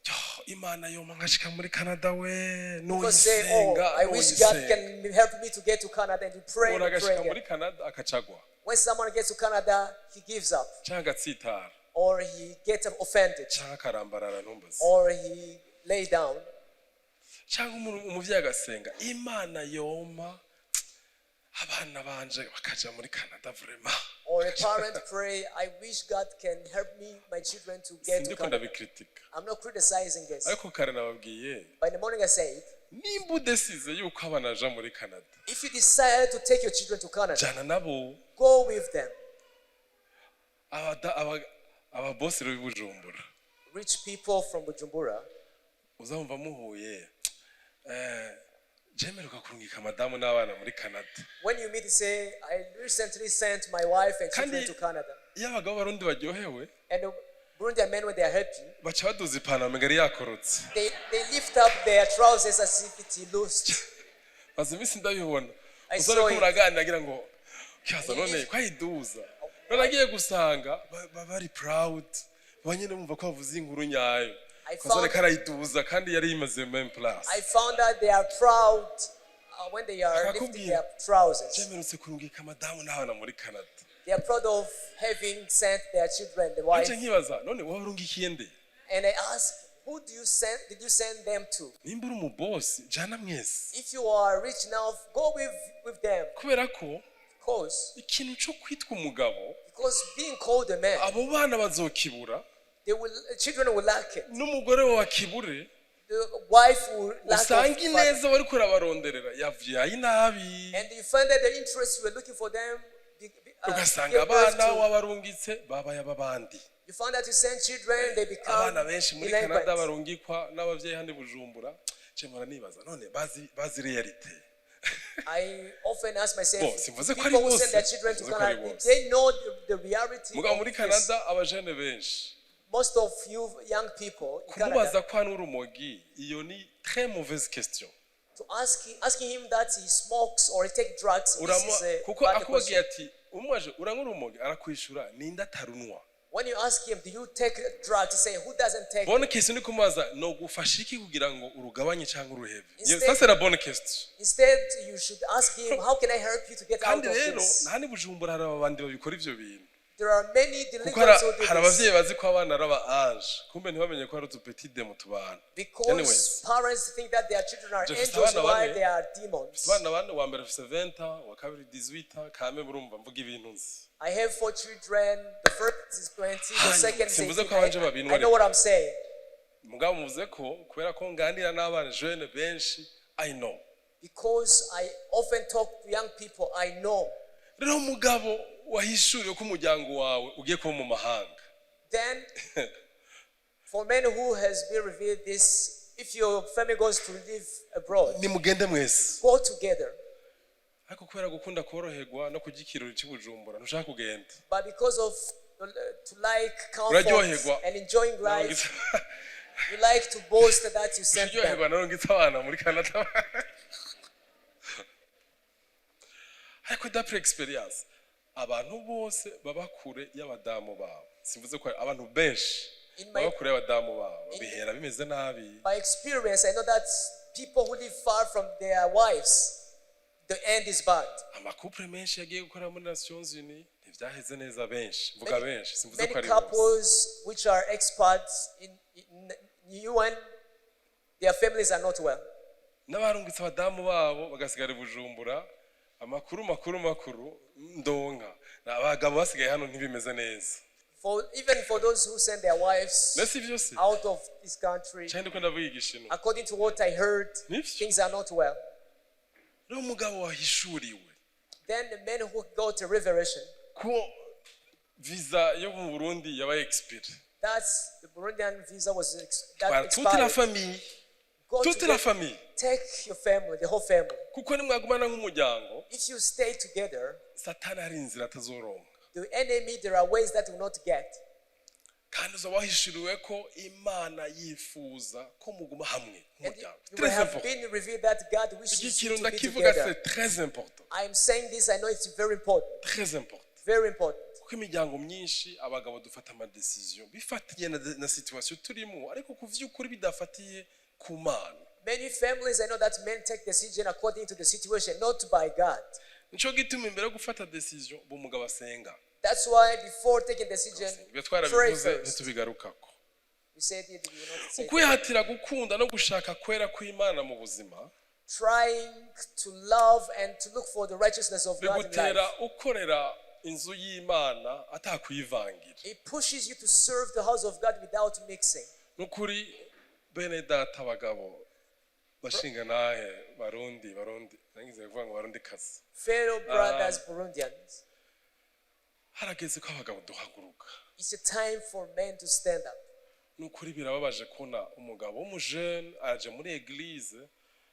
"Yo, Imana yoma nkashika muri Canada we." People say, "Oh, Noyisenga, I wish God noyisenga. Can help me to get to Canada." And you pray Umuntu and pray agashika again. muri Canada akacagwa, When someone gets to Canada, he gives up, cyangwa agatsitara, or he gets offended, cyangwa akarambarara, ntumbaze, or he lay down. Cyangwa umuvyeyi agasenga, Imana yoma abana banje bakaja muri Canada vraiment. Or a parent pray, "I wish God can help me, my children to get to Sindiko Canada." ndabikritika. I'm not criticizing this. Ariko kare nababwiye, But in the morning I said, nimba udesize yuko abana baja muri Canada, if you decide to take your children to Canada, jana nabo. Go with them. Ababosi rero b'i Bujumbura, Rich people from Bujumbura, uzamva muhuye, jemeruka kurungika madamu n'abana muri Canada. When you meet, you say, "I recently sent my wife and children Kandi to Canada." iyo abagabo b'Abarundi baryohewe, And the Burundian men, when they are happy, baca baduza ipantaro migari yakorotse. they lift up their trousers as if it loose. Maze iminsi ndabibona. I Uzore saw ko it. muraganira agira ngo kibaza none ko ayiduza, none agiye gusanga bari proud, banyine bumva ko bavuze inkuru nyayo. I Kazone found- karayiduza kandi yari yimaze même place. I found that they are proud when they are lifting Akakubwira. Their trousers. Jemerutse kurungika madamu n'abana muri Canada. They are proud of having sent their children, the wife. Nje nkibaza, none wowe urungikiye nde? And I ask, who do you send? Did you send them to? Nimba uri umubosi, jana mwese. If you are rich enough, go with them. Kubera ko Because ikintu cyo kwitwa umugabo, because being called a man, abo bana bazokibura, they will children will lack it. N'umugore wawe akibure. The wife will lack of Usanga father. ineza wari kurabaronderera yavyaye inabi. And you find that the interest you were looking for them Ugasanga give birth abana to. wabarungitse babaye ab'abandi. You find that you send children, they become Abana benshi muri Canada delinquents. barungikwa n'abavyeyi handi Bujumbura, ce mpora nibaza, none bazi réalité? I often ask myself, Bon, simvuze ko ari people who bose, send their children to simvuze ko ari Canada, did bose. they know the reality Mugabo of muri this? Canada abajene benshi, Most of you young people in kumubaza Canada, ko hano urumogi, iyo ni très mauvaise question. To asking him that he smokes or he take drugs, this is a Kuko bad akubabwiye question. ati umwaje uranywa urumogi, arakwishura ninde atarunwa. When you ask him, "Do you take drugs?" He say, "Who doesn't take?" Bonne question ni kumubaza no gufasha iki kugira ngo urugabanye cyangwa uruhebe. Instead- Ça, c'est la bonne question. Instead, you should ask him, "How can I help you to get out Kandi of rero this?" nta ni Bujumbura hari abandi babikora ivyo bintu. There are many Kuko delinquents who do hari this. abavyeyi bazi ko abana ari aba ange, kumbe ntibamenye ko hari utu petit démon tubana. Because Anyways. Parents think that their children are Just angels abana while bane. they are demons. Abana bane, uwa mbere afise 20 ans, uwa kabiri 18 ans, kame murumva mvuga ibintu nzi. I have four children. The first is 20, the Hanyuma, second is simvuze 18. ko abanje babinwa I know what I'm saying. Mugabo muvuze ko kubera ko nganira n'abana jeune benshi, I know. Because I often talk to young people, I know. Rero umugabo wahishuriwe ko umuryango wawe ugiye kuba mu mahanga, Then, for men who has been revealed this, if your family goes to live abroad, nimugende mwese. Go together. Ariko kubera gukunda koroherwa no kurya ikirori cy'i Bujumbura, ntushaka kugenda. But because of to like comfort Uraryoherwa. And enjoying life, You like to boast that you sent them. Uryoherwa narungitse abana muri Canada. Ariko d'après expérience, abantu bose baba kure y'abadamu babo, simvuze ko abantu benshi baba kure y'abadamu babo, bihera bimeze nabi. By experience, I know that people who live far from their wives, the end is bad. Ama couples menshi yagiye gukora muri Nations Unies ntibyaheze neza. Benshi, mvuga benshi, simvuze Many ko ari bose. Couples which are expats in UN, their families are not well. N'abarungitse abadamu babo bagasigara i Bujumbura, amakuru makuru makuru ndonka ni abagabo basigaye hano ntibimeze neza. For even for those who send their wives Mbese ibyo si out of this country, cyane ndiko ndavuga igishinwa. According to what I heard, Nibyo. Things are not well. Rero umugabo wahishuriwe Then the men who go to revelation, ko visa yo mu Burundi yabaye expiré, that's the Burundian visa was that twara toute la expired. Famille, Go toute la together, famille, take your family, the whole family. Kuko nimwagumana nk'umuryango, If you stay together, Satani hari inzira atazoronka. The enemy, there are ways that will not get. Kandi uzaba wahishuriwe ko Imana yifuza ko muguma hamwe And nk'umuryango. you will Très have important. been revealed that God Iki wishes you kintu to be ndakivuga, together. c'est très important. I am saying this, I know it's very important. Très important. Very important. Kuko imiryango myinshi, abagabo dufata ama décisions bifatiye na situation turimo, ariko ku vy'ukuri bidafatiye ku Mana. Many families, I know that men take decision according to the situation, not by God. Nico gituma imbere yo gufata décision umugabo asenga. That's why before taking decision, Ibyo pray twarabivuze, first. ntitubigarukako. We said it, we will not say it. Ukwihatira gukunda no gushaka kwera kw'Imana mu buzima Trying to love and to look for the righteousness of God in bigutera life. Ukorera inzu y'Imana atakuyivangira. It pushes you to serve the house of God without mixing. Nukuri bene data, abagabo bashinga nahe, Barundi, Barundi nangize kuvuga ngo Barundi kazi, Fellow brothers, Burundians, harageze ko abagabo duhaguruka. It's a time for men to stand up. Nukuri birababaje kubona umugabo w'umujene aje muri église,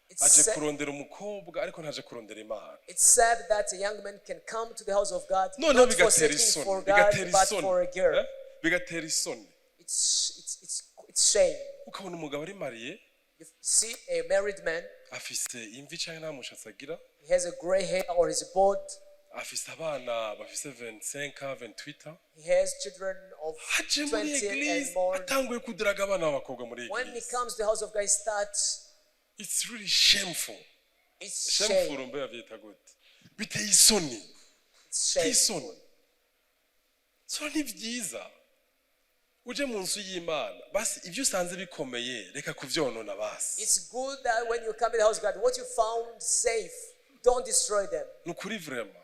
It's, aje kurondera umukobwa ariko ntaje kurondera Imana. It's sad that a young man can come to the house of God Noneho not for bigatera searching isoni, for God, bigatera but isoni, for a girl. eh? Bigatera isoni. It's shame. Ukabona umugabo ari marié, You see a married man, afise imvi cyangwa nta mushatsi agira, he has a gray hair or he's bald, afise abana bafise 25 ans, 28 ans, he has children of aje muri 20 and église, more. Atanguye kudiraga abana b'abakobwa muri When he église. Comes to the house of God, he starts, It's really shameful. It's Shameful. Shame. Mbe bavyita gute? Biteye isoni. It's Biteye shame. isoni. So ni byiza uje mu nzu y'Imana, basi ibyo usanze bikomeye reka kuvyonona basi. It's good that when you come in the house of God, what you found safe, don't destroy them. Ni ukuri, vraiment,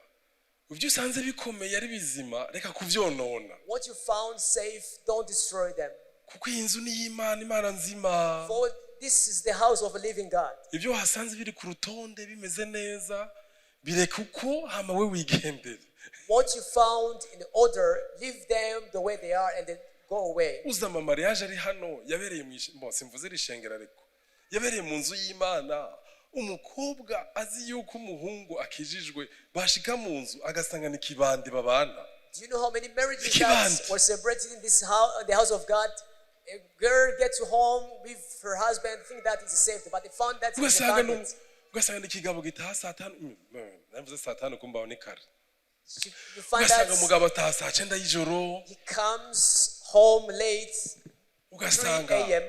ibyo usanze bikomeye ari bizima reka kuvyonona. What you found safe, don't destroy them. Kuko iyi nzu ni iy'Imana, Imana nzima. For this is the house of a living God. Ibyo wahasanze biri ku rutonde bimeze neza bireka uko, hama we wigendere. What you found in order, leave them the way they are and then go away. Uzi ama mariages ari hano yabereye mu bo simvuze iri shengero, ariko yabereye mu nzu y'Imana, umukobwa azi yuko umuhungu akijijwe, bashika mu nzu agasanga ni kibandi babana. Do you know how many marriages Ikibandi. That were celebrated in this house, the house of God? A girl gets home with her husband, think that is saved, but they found that he's a Ugasanga bandit. Ugasanga ni ikigabo gitaha saa tanu, navuze saa tanu kumbaho ni kare. You find Ugasanga that umugabo ataha saa cyenda y'ijoro. He comes home late, 3 Ugasanga a.m.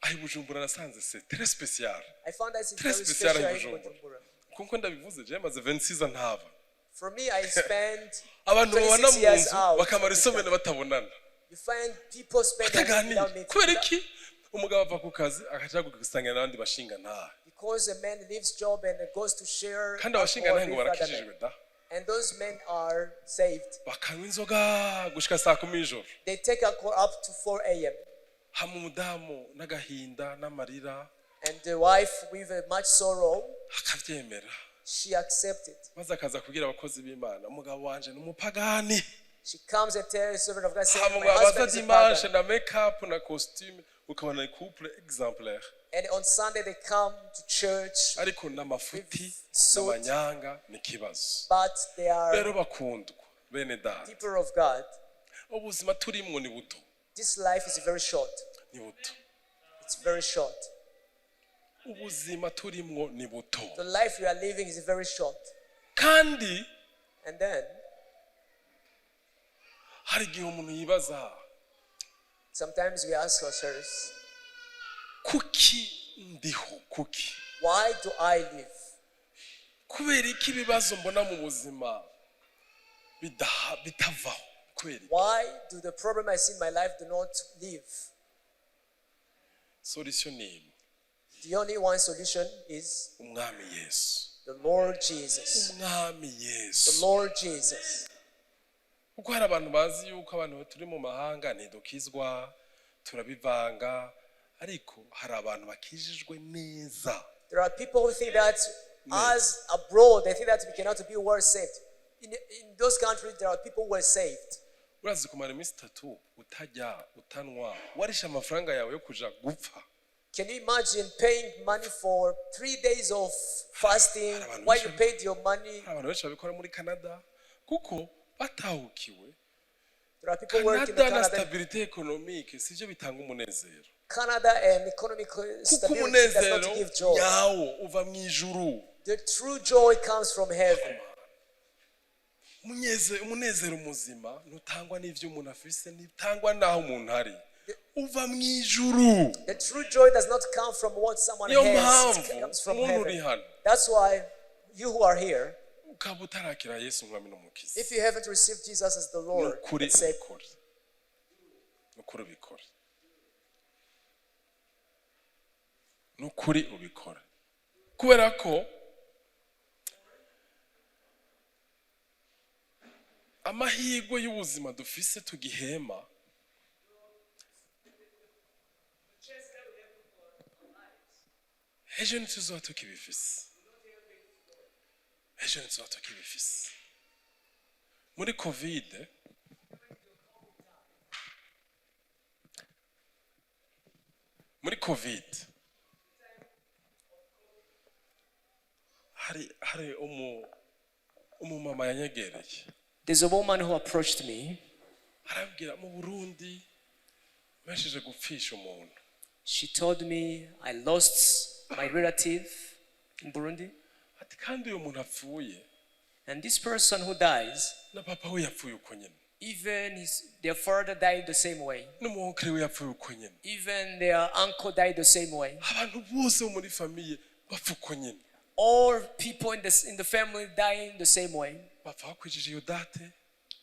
aho i Bujumbura nasanze c'est très spécial. I found that it's Très very spécial special i in Bujumbura. Bujumbura. Kuko ndabivuze, je maze 26 ans ntava. For me, I spent Abantu babana 26 mu years nzu out. bakamara isomero batabonana, You find people spend a week bataganira. without meeting. Kubera iki? Umugabo ava ku kazi akaja gusangira n'abandi bashinga ntahe. Because a man leaves job and goes to share Kandi abashinga alcohol ntahe ngo with other men. barakijijwe da. And those men are saved. Bakanywa inzoga gushika saa kumi y'ijoro. They take alcohol up to 4 a.m. Hama umudamu n'agahinda n'amarira And the wife, with much sorrow, akabyemera, she accepted. Maze akaza kubwira abakozi b'Imana, umugabo wanje ni umupagani. She comes and tells the servant of God, saying, Hama "My ngo abaza husband is a dimanche pagan." na make-up na costume, ukabona ni couple exemplaire. And on Sunday they come to church, Ariko n'amafuti suit. n'amanyanga ni ikibazo. But they are Rero bakundwa bene data, people of God. Ubuzima turimwo ni buto. This life is very short. Ni buto. It's very short. Ubuzima turimwo ni buto. The life we are living is very short. Kandi And then hari igihe umuntu yibaza, sometimes we ask ourselves, kuki ndiho? Kuki? Why do I live? Kubera iki ibibazo mbona mu buzima bitavaho? Kubera iki? Why do the problem I see in my life do not leave? Solution ni imwe. The only one solution is Umwami Yesu. The Lord Jesus. Umwami The Yesu. Lord Jesus. Kuko hari abantu bazi yuko abantu turi mu mahanga ntidukizwa, turabivanga, ariko hari abantu bakijijwe neza. There are people who think that as abroad, they think that we cannot be well saved. In those countries, there are people who are saved. Urazi kumara iminsi 3 utajya, utanwa, warishe amafaranga yawe yo kuja gupfa? Can you imagine paying money for 3 days of fasting Hari abantu while you benshi- paid your money? Hari abantu benshi babikora muri Canada kuko batahukiwe. There are people working in Canada na Canada. stabilité économique sivyo bitanga umunezero. Canada and economic Kuko stability does umunezero not give joy. nyawo uva mu ijuru. The true joy comes from heaven. Umunezero muzima ntutangwa n'ivyo umuntu afise, ntutangwa n'aho umuntu ari, uva mu ijuru. The true joy does not come from what someone Niyo has. It mpamvu comes from umuntu uri heaven. hano That's why you who are here, ukaba utarakira Yesu umwami n'umukiza, if you haven't received Jesus as the Lord, nukuri and Savior, ubikore, nukuri ubikore, nukuri ubikore, kubera ko amahirwe y'ubuzima dufise tugihema ejo ntituzoba tukibifise, ejo ntituzoba tukibifise. Muri COVID muri COVID hari umumama yanyegereye. There's a woman who approached me. Arambwira, mu Burundi mpesheje gupfisha umuntu. She told me, "I lost my relative in Burundi." Ati kandi uyu muntu apfuye, And this person who dies, na papa we yapfuye uko nyine, even their father died the same way. N'umuonkere we yapfuye uko nyine. Even their uncle died the same way. Abantu bose bo muri famille bapfa uko nyine. All people in the family die in the same way. Bapfa bakwijije iyo date.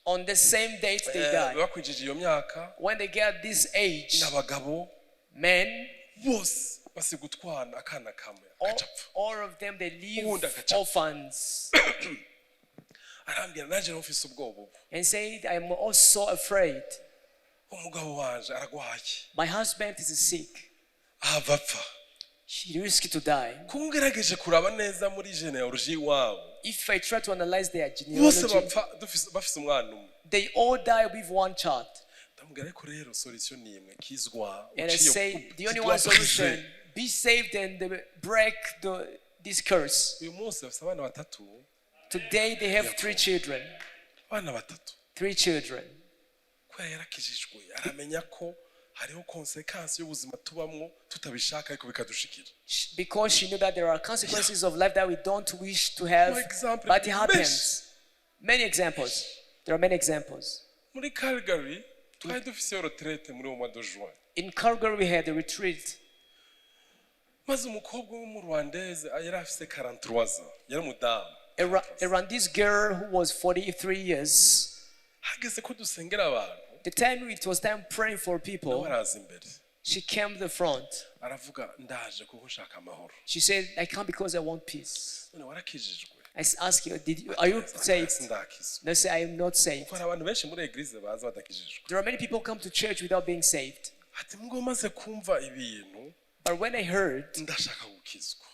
On the same date they die. Bakwijije iyo myaka. When they get this age, N'abagabo men, bose basiga utwana, akana kamwe akacapfa. all of them, they leave Uwundi agaca. Orphans. Arambwira, nanjye rero mfise ubwoba ubu. And said, "I'm also afraid. Umugabo wanje aragwaye. My husband is sick." Ahava apfa. She risked to die. Kuko ngerageje kuraba neza muri genealogy iwabo, If I try to analyze their bose genealogy, bapfa bafise umwana umwe. They all die with one child. Ndamubwira, ariko rero solution ni imwe, kizwa. And I Uciye say, the only tu one dois briser. solution, be saved and break this curse. Uyu munsi bafise abana batatu. Today they have three children. Abana batatu. Three children. Kubera yarakijijwe, aramenya ko hariho conséquence y'ubuzima tubamwo tutabishaka ariko bikadushikira. Because she knew that there are consequences of life that we don't wish to have, For example, but it happens. Many examples. There are many examples. Muri Calgary twari dufise retraite muri uwo mois de juin. In Calgary, we had a retreat. Maze umukobwa w'umurwandeze yari afise 43 ans, yari umudamu. Around this girl who was 43 years, Hageze ko dusengera abantu, the time it was time praying for nawe people, araza imbere, she came to the front. Aravuga, ndaje kuko nshaka amahoro. She said, "I come because I want peace." None warakijijwe? I asked her, are you saved? Sindakizwa. No, say, "I am not saved." Kuko hari abantu benshi muri église baza badakijijwe. There are many people who come to church without being saved. Ati mubwo maze kumva ibintu, But when I heard, ndashaka gukizwa.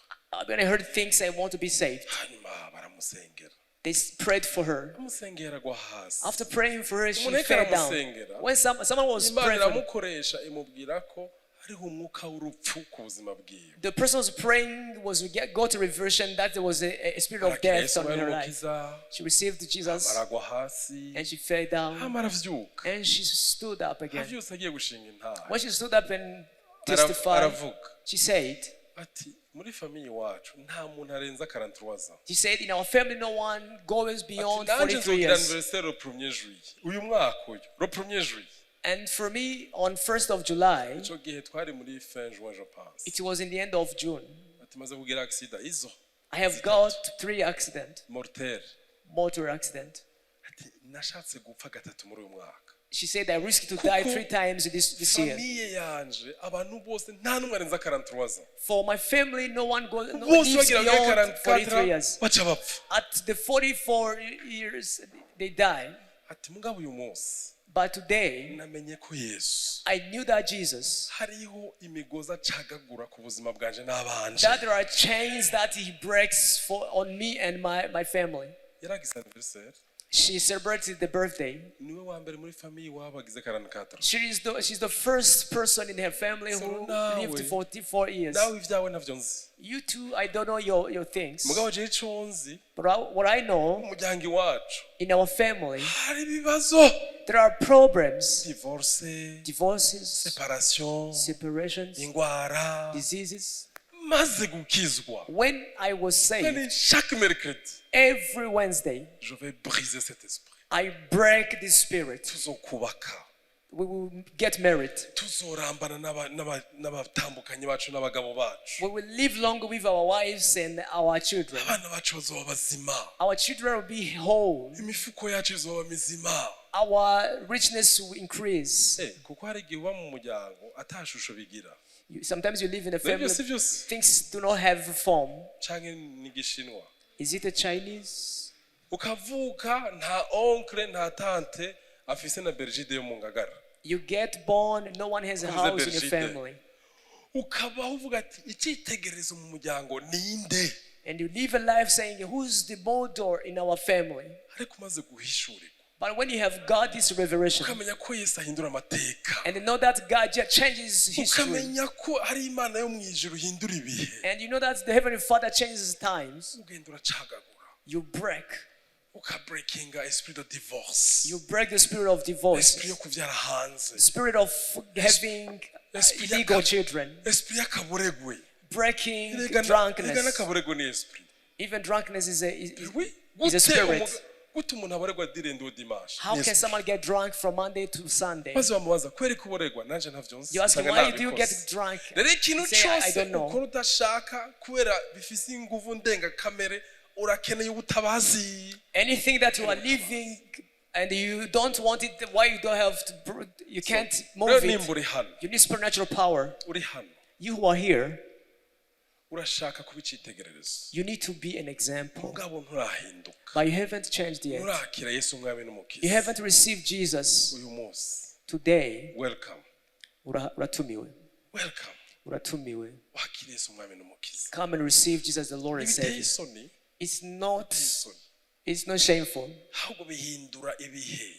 when I heard things, I want to be saved. Hanyuma baramusengera. They prayed for her. Bamusengera agwa hasi. After praying for her, she Umuntu ariko fell down. aramusengera, When someone was Imana praying for her, iramukoresha, imubwira ko hariho umwuka w'urupfu ku buzima bwiwe. The person who was praying was got a reversion that there was a spirit of Arakira death Yesu on her life. n'umukiza. She received Jesus Aragwa hasi, and she fell down hama aravyuka. And she stood up again. Avyutse agiye gushinga intahe. When she stood up and testify. Aravuga She said, ati muri famille iwacu nta muntu arenza 43 ans. She said, in our family, no one goes beyond Ati nanjye 43 nzogira years. anniversaire le premier juillet uyu mwaka, uyu le premier juillet. And for me, on 1st of July, Icyo gihe twari muri fin juin, je pense. It was in the end of June. Ati maze kugira accident izo I have got three accident, mortel. Motor accident. Ati nashatse gupfa gatatu muri uyu mwaka. She said I risked to die Kuko three times this year. Famille yanje abantu bose nta n'umwe arenza 43 ans. For my family, no one goes, no, Bose lives bagira muri beyond 43 44 years. baca bapfa. At the 44 years, they die. Ati mugabo uyu munsi But today, namenye ko Yesu I knew that Jesus, hariho imigozi acagagura ku buzima bwanje n'abanje. That there are chains that he breaks on me and my family. Yaragize anniversaire. She celebrated the birthday. Niwe wa mbere muri famille iwabo agize 44. She's the first person in her family So who nawe- lived 44 years. Nawe ibyawe navyo nzi. You too, I don't know your things. Mugabo jewe ico nzi, But what I know, umuryango iwacu in our family, hari ibibazo, there are problems, divorce, divorces, separation, separations, ingwara. Diseases. Maze gukizwa, When I was saved, nari chaque mercredi every Wednesday, je vais briser cet esprit. I break this spirit. Tuzokubaka, We will get married. tuzorambana n'abatambukanyi bacu n'abagabo bacu. We will live longer with our wives and our children. Abana bacu bazoba bazima. Our children will be whole. Imifuko yacu izoba mizima. Our richness will increase. Eh, kuko hari igihe uba mu muryango atashusho bigira. Sometimes you live in a Nibyo family, si byose things do not have form. Canke n'igishinwa. Is it a Chinese? Ukavuka nta oncle, nta tante afise na Belgide yo mu Ngagara. You get born, no one has a Who's house the in your Belgide? Family. Ukabaho uvuga ati icyitegererezo mu muryango ninde? And you live a life saying, "Who's the model in our family?" Ariko umaze guhishurirwa, But when you have got this revelation ukamenya ko Yesu ahindura amateka, and you know that God just changes history, ukamenya ko hari Imana yo mu ijuru ihindura ibihe, and you know that the Heavenly Father changes times, ugenda uracagagura, you break. Ukabreakinga esprit de divorce, You break the spirit of divorce, esprit yo kubyara hanze, spirit of having Esprit illegal children, esprit y'akaburegwe. Breaking Erega drunkenness. N'akaburegwe ni esprit. Even drunkenness Oui, is a gute spirit. Gute umuntu abaregwa du lundi au dimanche? How Ni can esprit. Someone get drunk from Monday to Sunday? Maze bamubaza kubera ko uboregwa nanje ntavyo nzi. You ask him, Nsanga "Why do you nabikoze." get drunk?" Rero ikintu Say, I cyose don't know. ukora udashaka kubera bifise inguvu ndengakamere urakeneye ubutabazi. Anything that you are living and you don't want it, why you don't have to, you can't Rero move nimba it. uri hano, You need supernatural power. uri hano, You who are here, urashaka kuba icyitegererezo, you need to be an example. mugabo nturahinduka, But you haven't changed yet. nturakira Yesu umwami You n'umukiza, haven't received Jesus uyu munsi today. Welcome. Uratumiwe. Welcome. Uratumiwe. Wakira Yesu umwami n'umukiza. Come and receive Jesus the Lord and Ntibiteye Savior. isoni. It's not Isoni, it's not shameful. Ahubwo bihindura ibihe.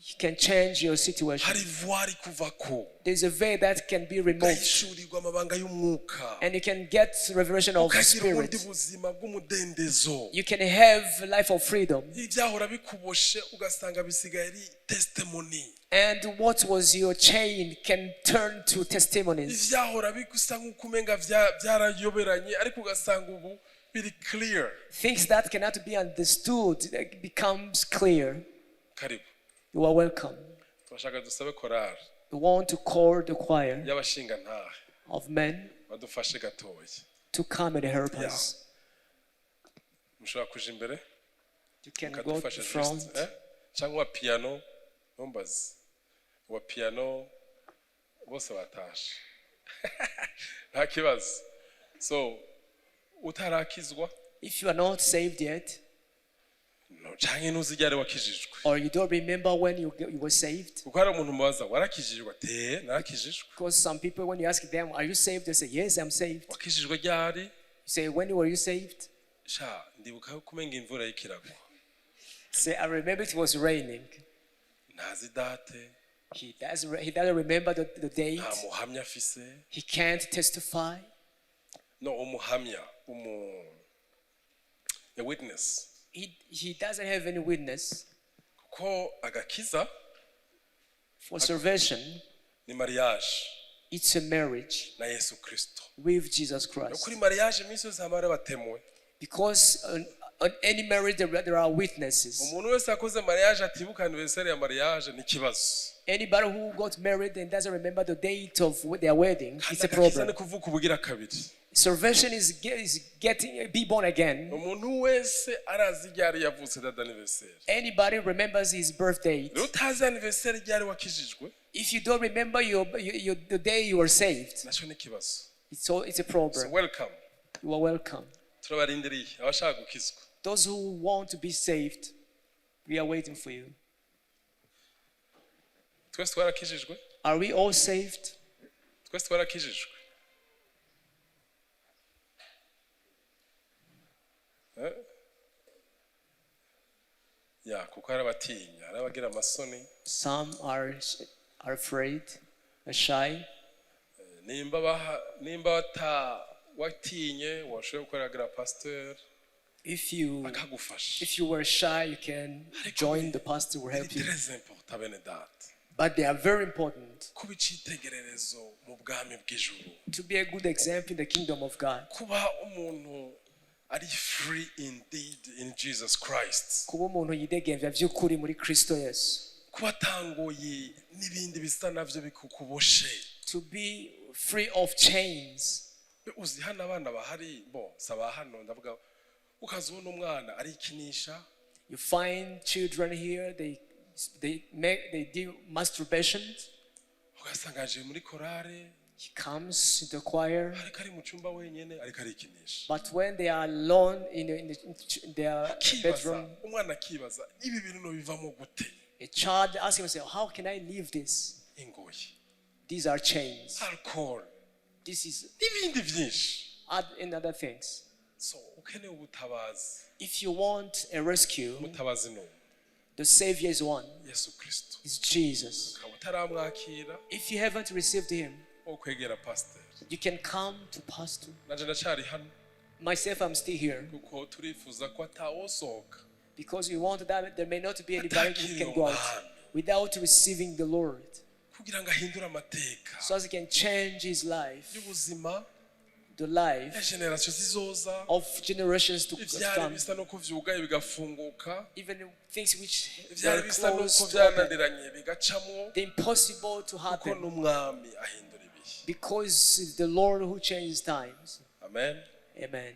He can change your situation. Hari voile kuvako, There's a veil that can be removed ugahishurirwa amabanga y'umwuka, and you can get revelation of ukagira ubundi spirit. Buzima bw'umudendezo. You can have a life of freedom. Ibyahora bikuboshe ugasanga bisigaye ari testimony. And what was your chain can turn to testimonies. Ibyahora bigusa nk'uko umenga byarayoberanye ariko ugasanga ubu biri clear. Things that cannot be understood, like, becomes clear. Karibu. You are welcome. Turashaka dusabe korari We want to call the choir y'abashingantahe of men badufashe gatoya. To come and help us. Mushobora kuja imbere, You can go to mukadufasha front. Juste, eh? Cyangwa uwa piano ntumbaze uwa piano bose batashe nta kibazo. So utarakizwa, If you are not saved yet, no, canke ntuzi ryari wakijijwe, or you don't remember when you were saved, kuko hari umuntu umubaza warakijijwe ate narakijijwe. Because some people, when you ask them, "Are you saved?" They say, "Yes, I'm saved." Wakijijwe ryari? You say, "When were you saved?" Sha ndibuka ko umenga imvura y'ikiragwa. Say, "I remember it was raining." Ntazi date. He doesn't remember the date. Nta muhamya afise. He can't testify. No umuhamya umu a witness. He doesn't have any witness. Kuko agakiza For salvation ni mariage. It's a marriage na Yesu Kristo. With Jesus No Christ. kuri mariage iminsi yose hama hari aba témoins. Because on any marriage, there are witnesses. Umuntu wese yakoze mariage atibuka anniversaire ya mariage ni ikibazo. Anybody who got married and doesn't remember the date of their wedding, it's a Agakiza problem. ni kuvuka ubugira kabiri. Salvation is getting be born again. Umuntu wese arazi ryari yavutse, date d'anniversaire. Anybody remembers his birth date. Rero utazi anniversaire ryari wakijijwe, If you don't remember the day you were saved, nacyo ni ikibazo. it's a So problem. welcome. You are welcome. Turabarindiriye abashaka gukizwa. Those who want to be saved, we are waiting for you. Twese twarakijijwe? Are we all saved? Twese twarakijijwe? Eh? Ya, kuko hari abatinya, hari abagira amasoni. Some are afraid, are shy. Nimba nimba watinye, washoboye gukorera pasteur If you akagufasha. If you were shy, you can join the pastor will help Ni you. très important, bene data, But they are very important kuba icyitegererezo mu bwami bw'ijuru, to be a good example in the kingdom of God. Kuba umuntu ari free indeed in Jesus Christ, Kuba umuntu yidegemvya vy'ukuri muri Kristo Yesu. Kuba atangoye n'ibindi bisa navyo bikukuboshe. To be free of chains. Uzi hano abana bahari bo saba hano ndavuga ukaza ubona umwana arikinisha. You find children here, they do masturbation. Ugasanga aje muri korale, He comes to the choir, ariko ari mu cyumba wenyine ariko arikinisha. But when they are alone in their Akibaza, bedroom, umwana akibaza ibi bintu nobivamo gute? A child asks himself, "How can I leave this?" Ingoyi, These are chains. Alcohol, This is n'ibindi byinshi. And other things. So ukeneye ubutabazi, If you want a rescue, umutabazi ni umwe, the Savior is one. Yesu Kristo. It's Jesus. Ukaba utaramwakira, If you haven't received him, wo kwegera pasiteri. You can come to pastor. Nanje ndacyari hano, Myself, I'm still here kuko turifuza ko atawosohoka because we want that there may not be anybody who can go out without receiving the Lord, kugira ngo ahindure amateka so as he can change his life, y'ubuzima, the life ya génération zizoza, of generations to ivyari come, bisa nuko vyugaye bigafunguka, even things which ivyari were bisa nuko closed to open, vyananiranye bigacamwo, the impossible to kuko happen, n'umwami ahindura ibihe. Because it's the Lord who changes times. Amen. Amen.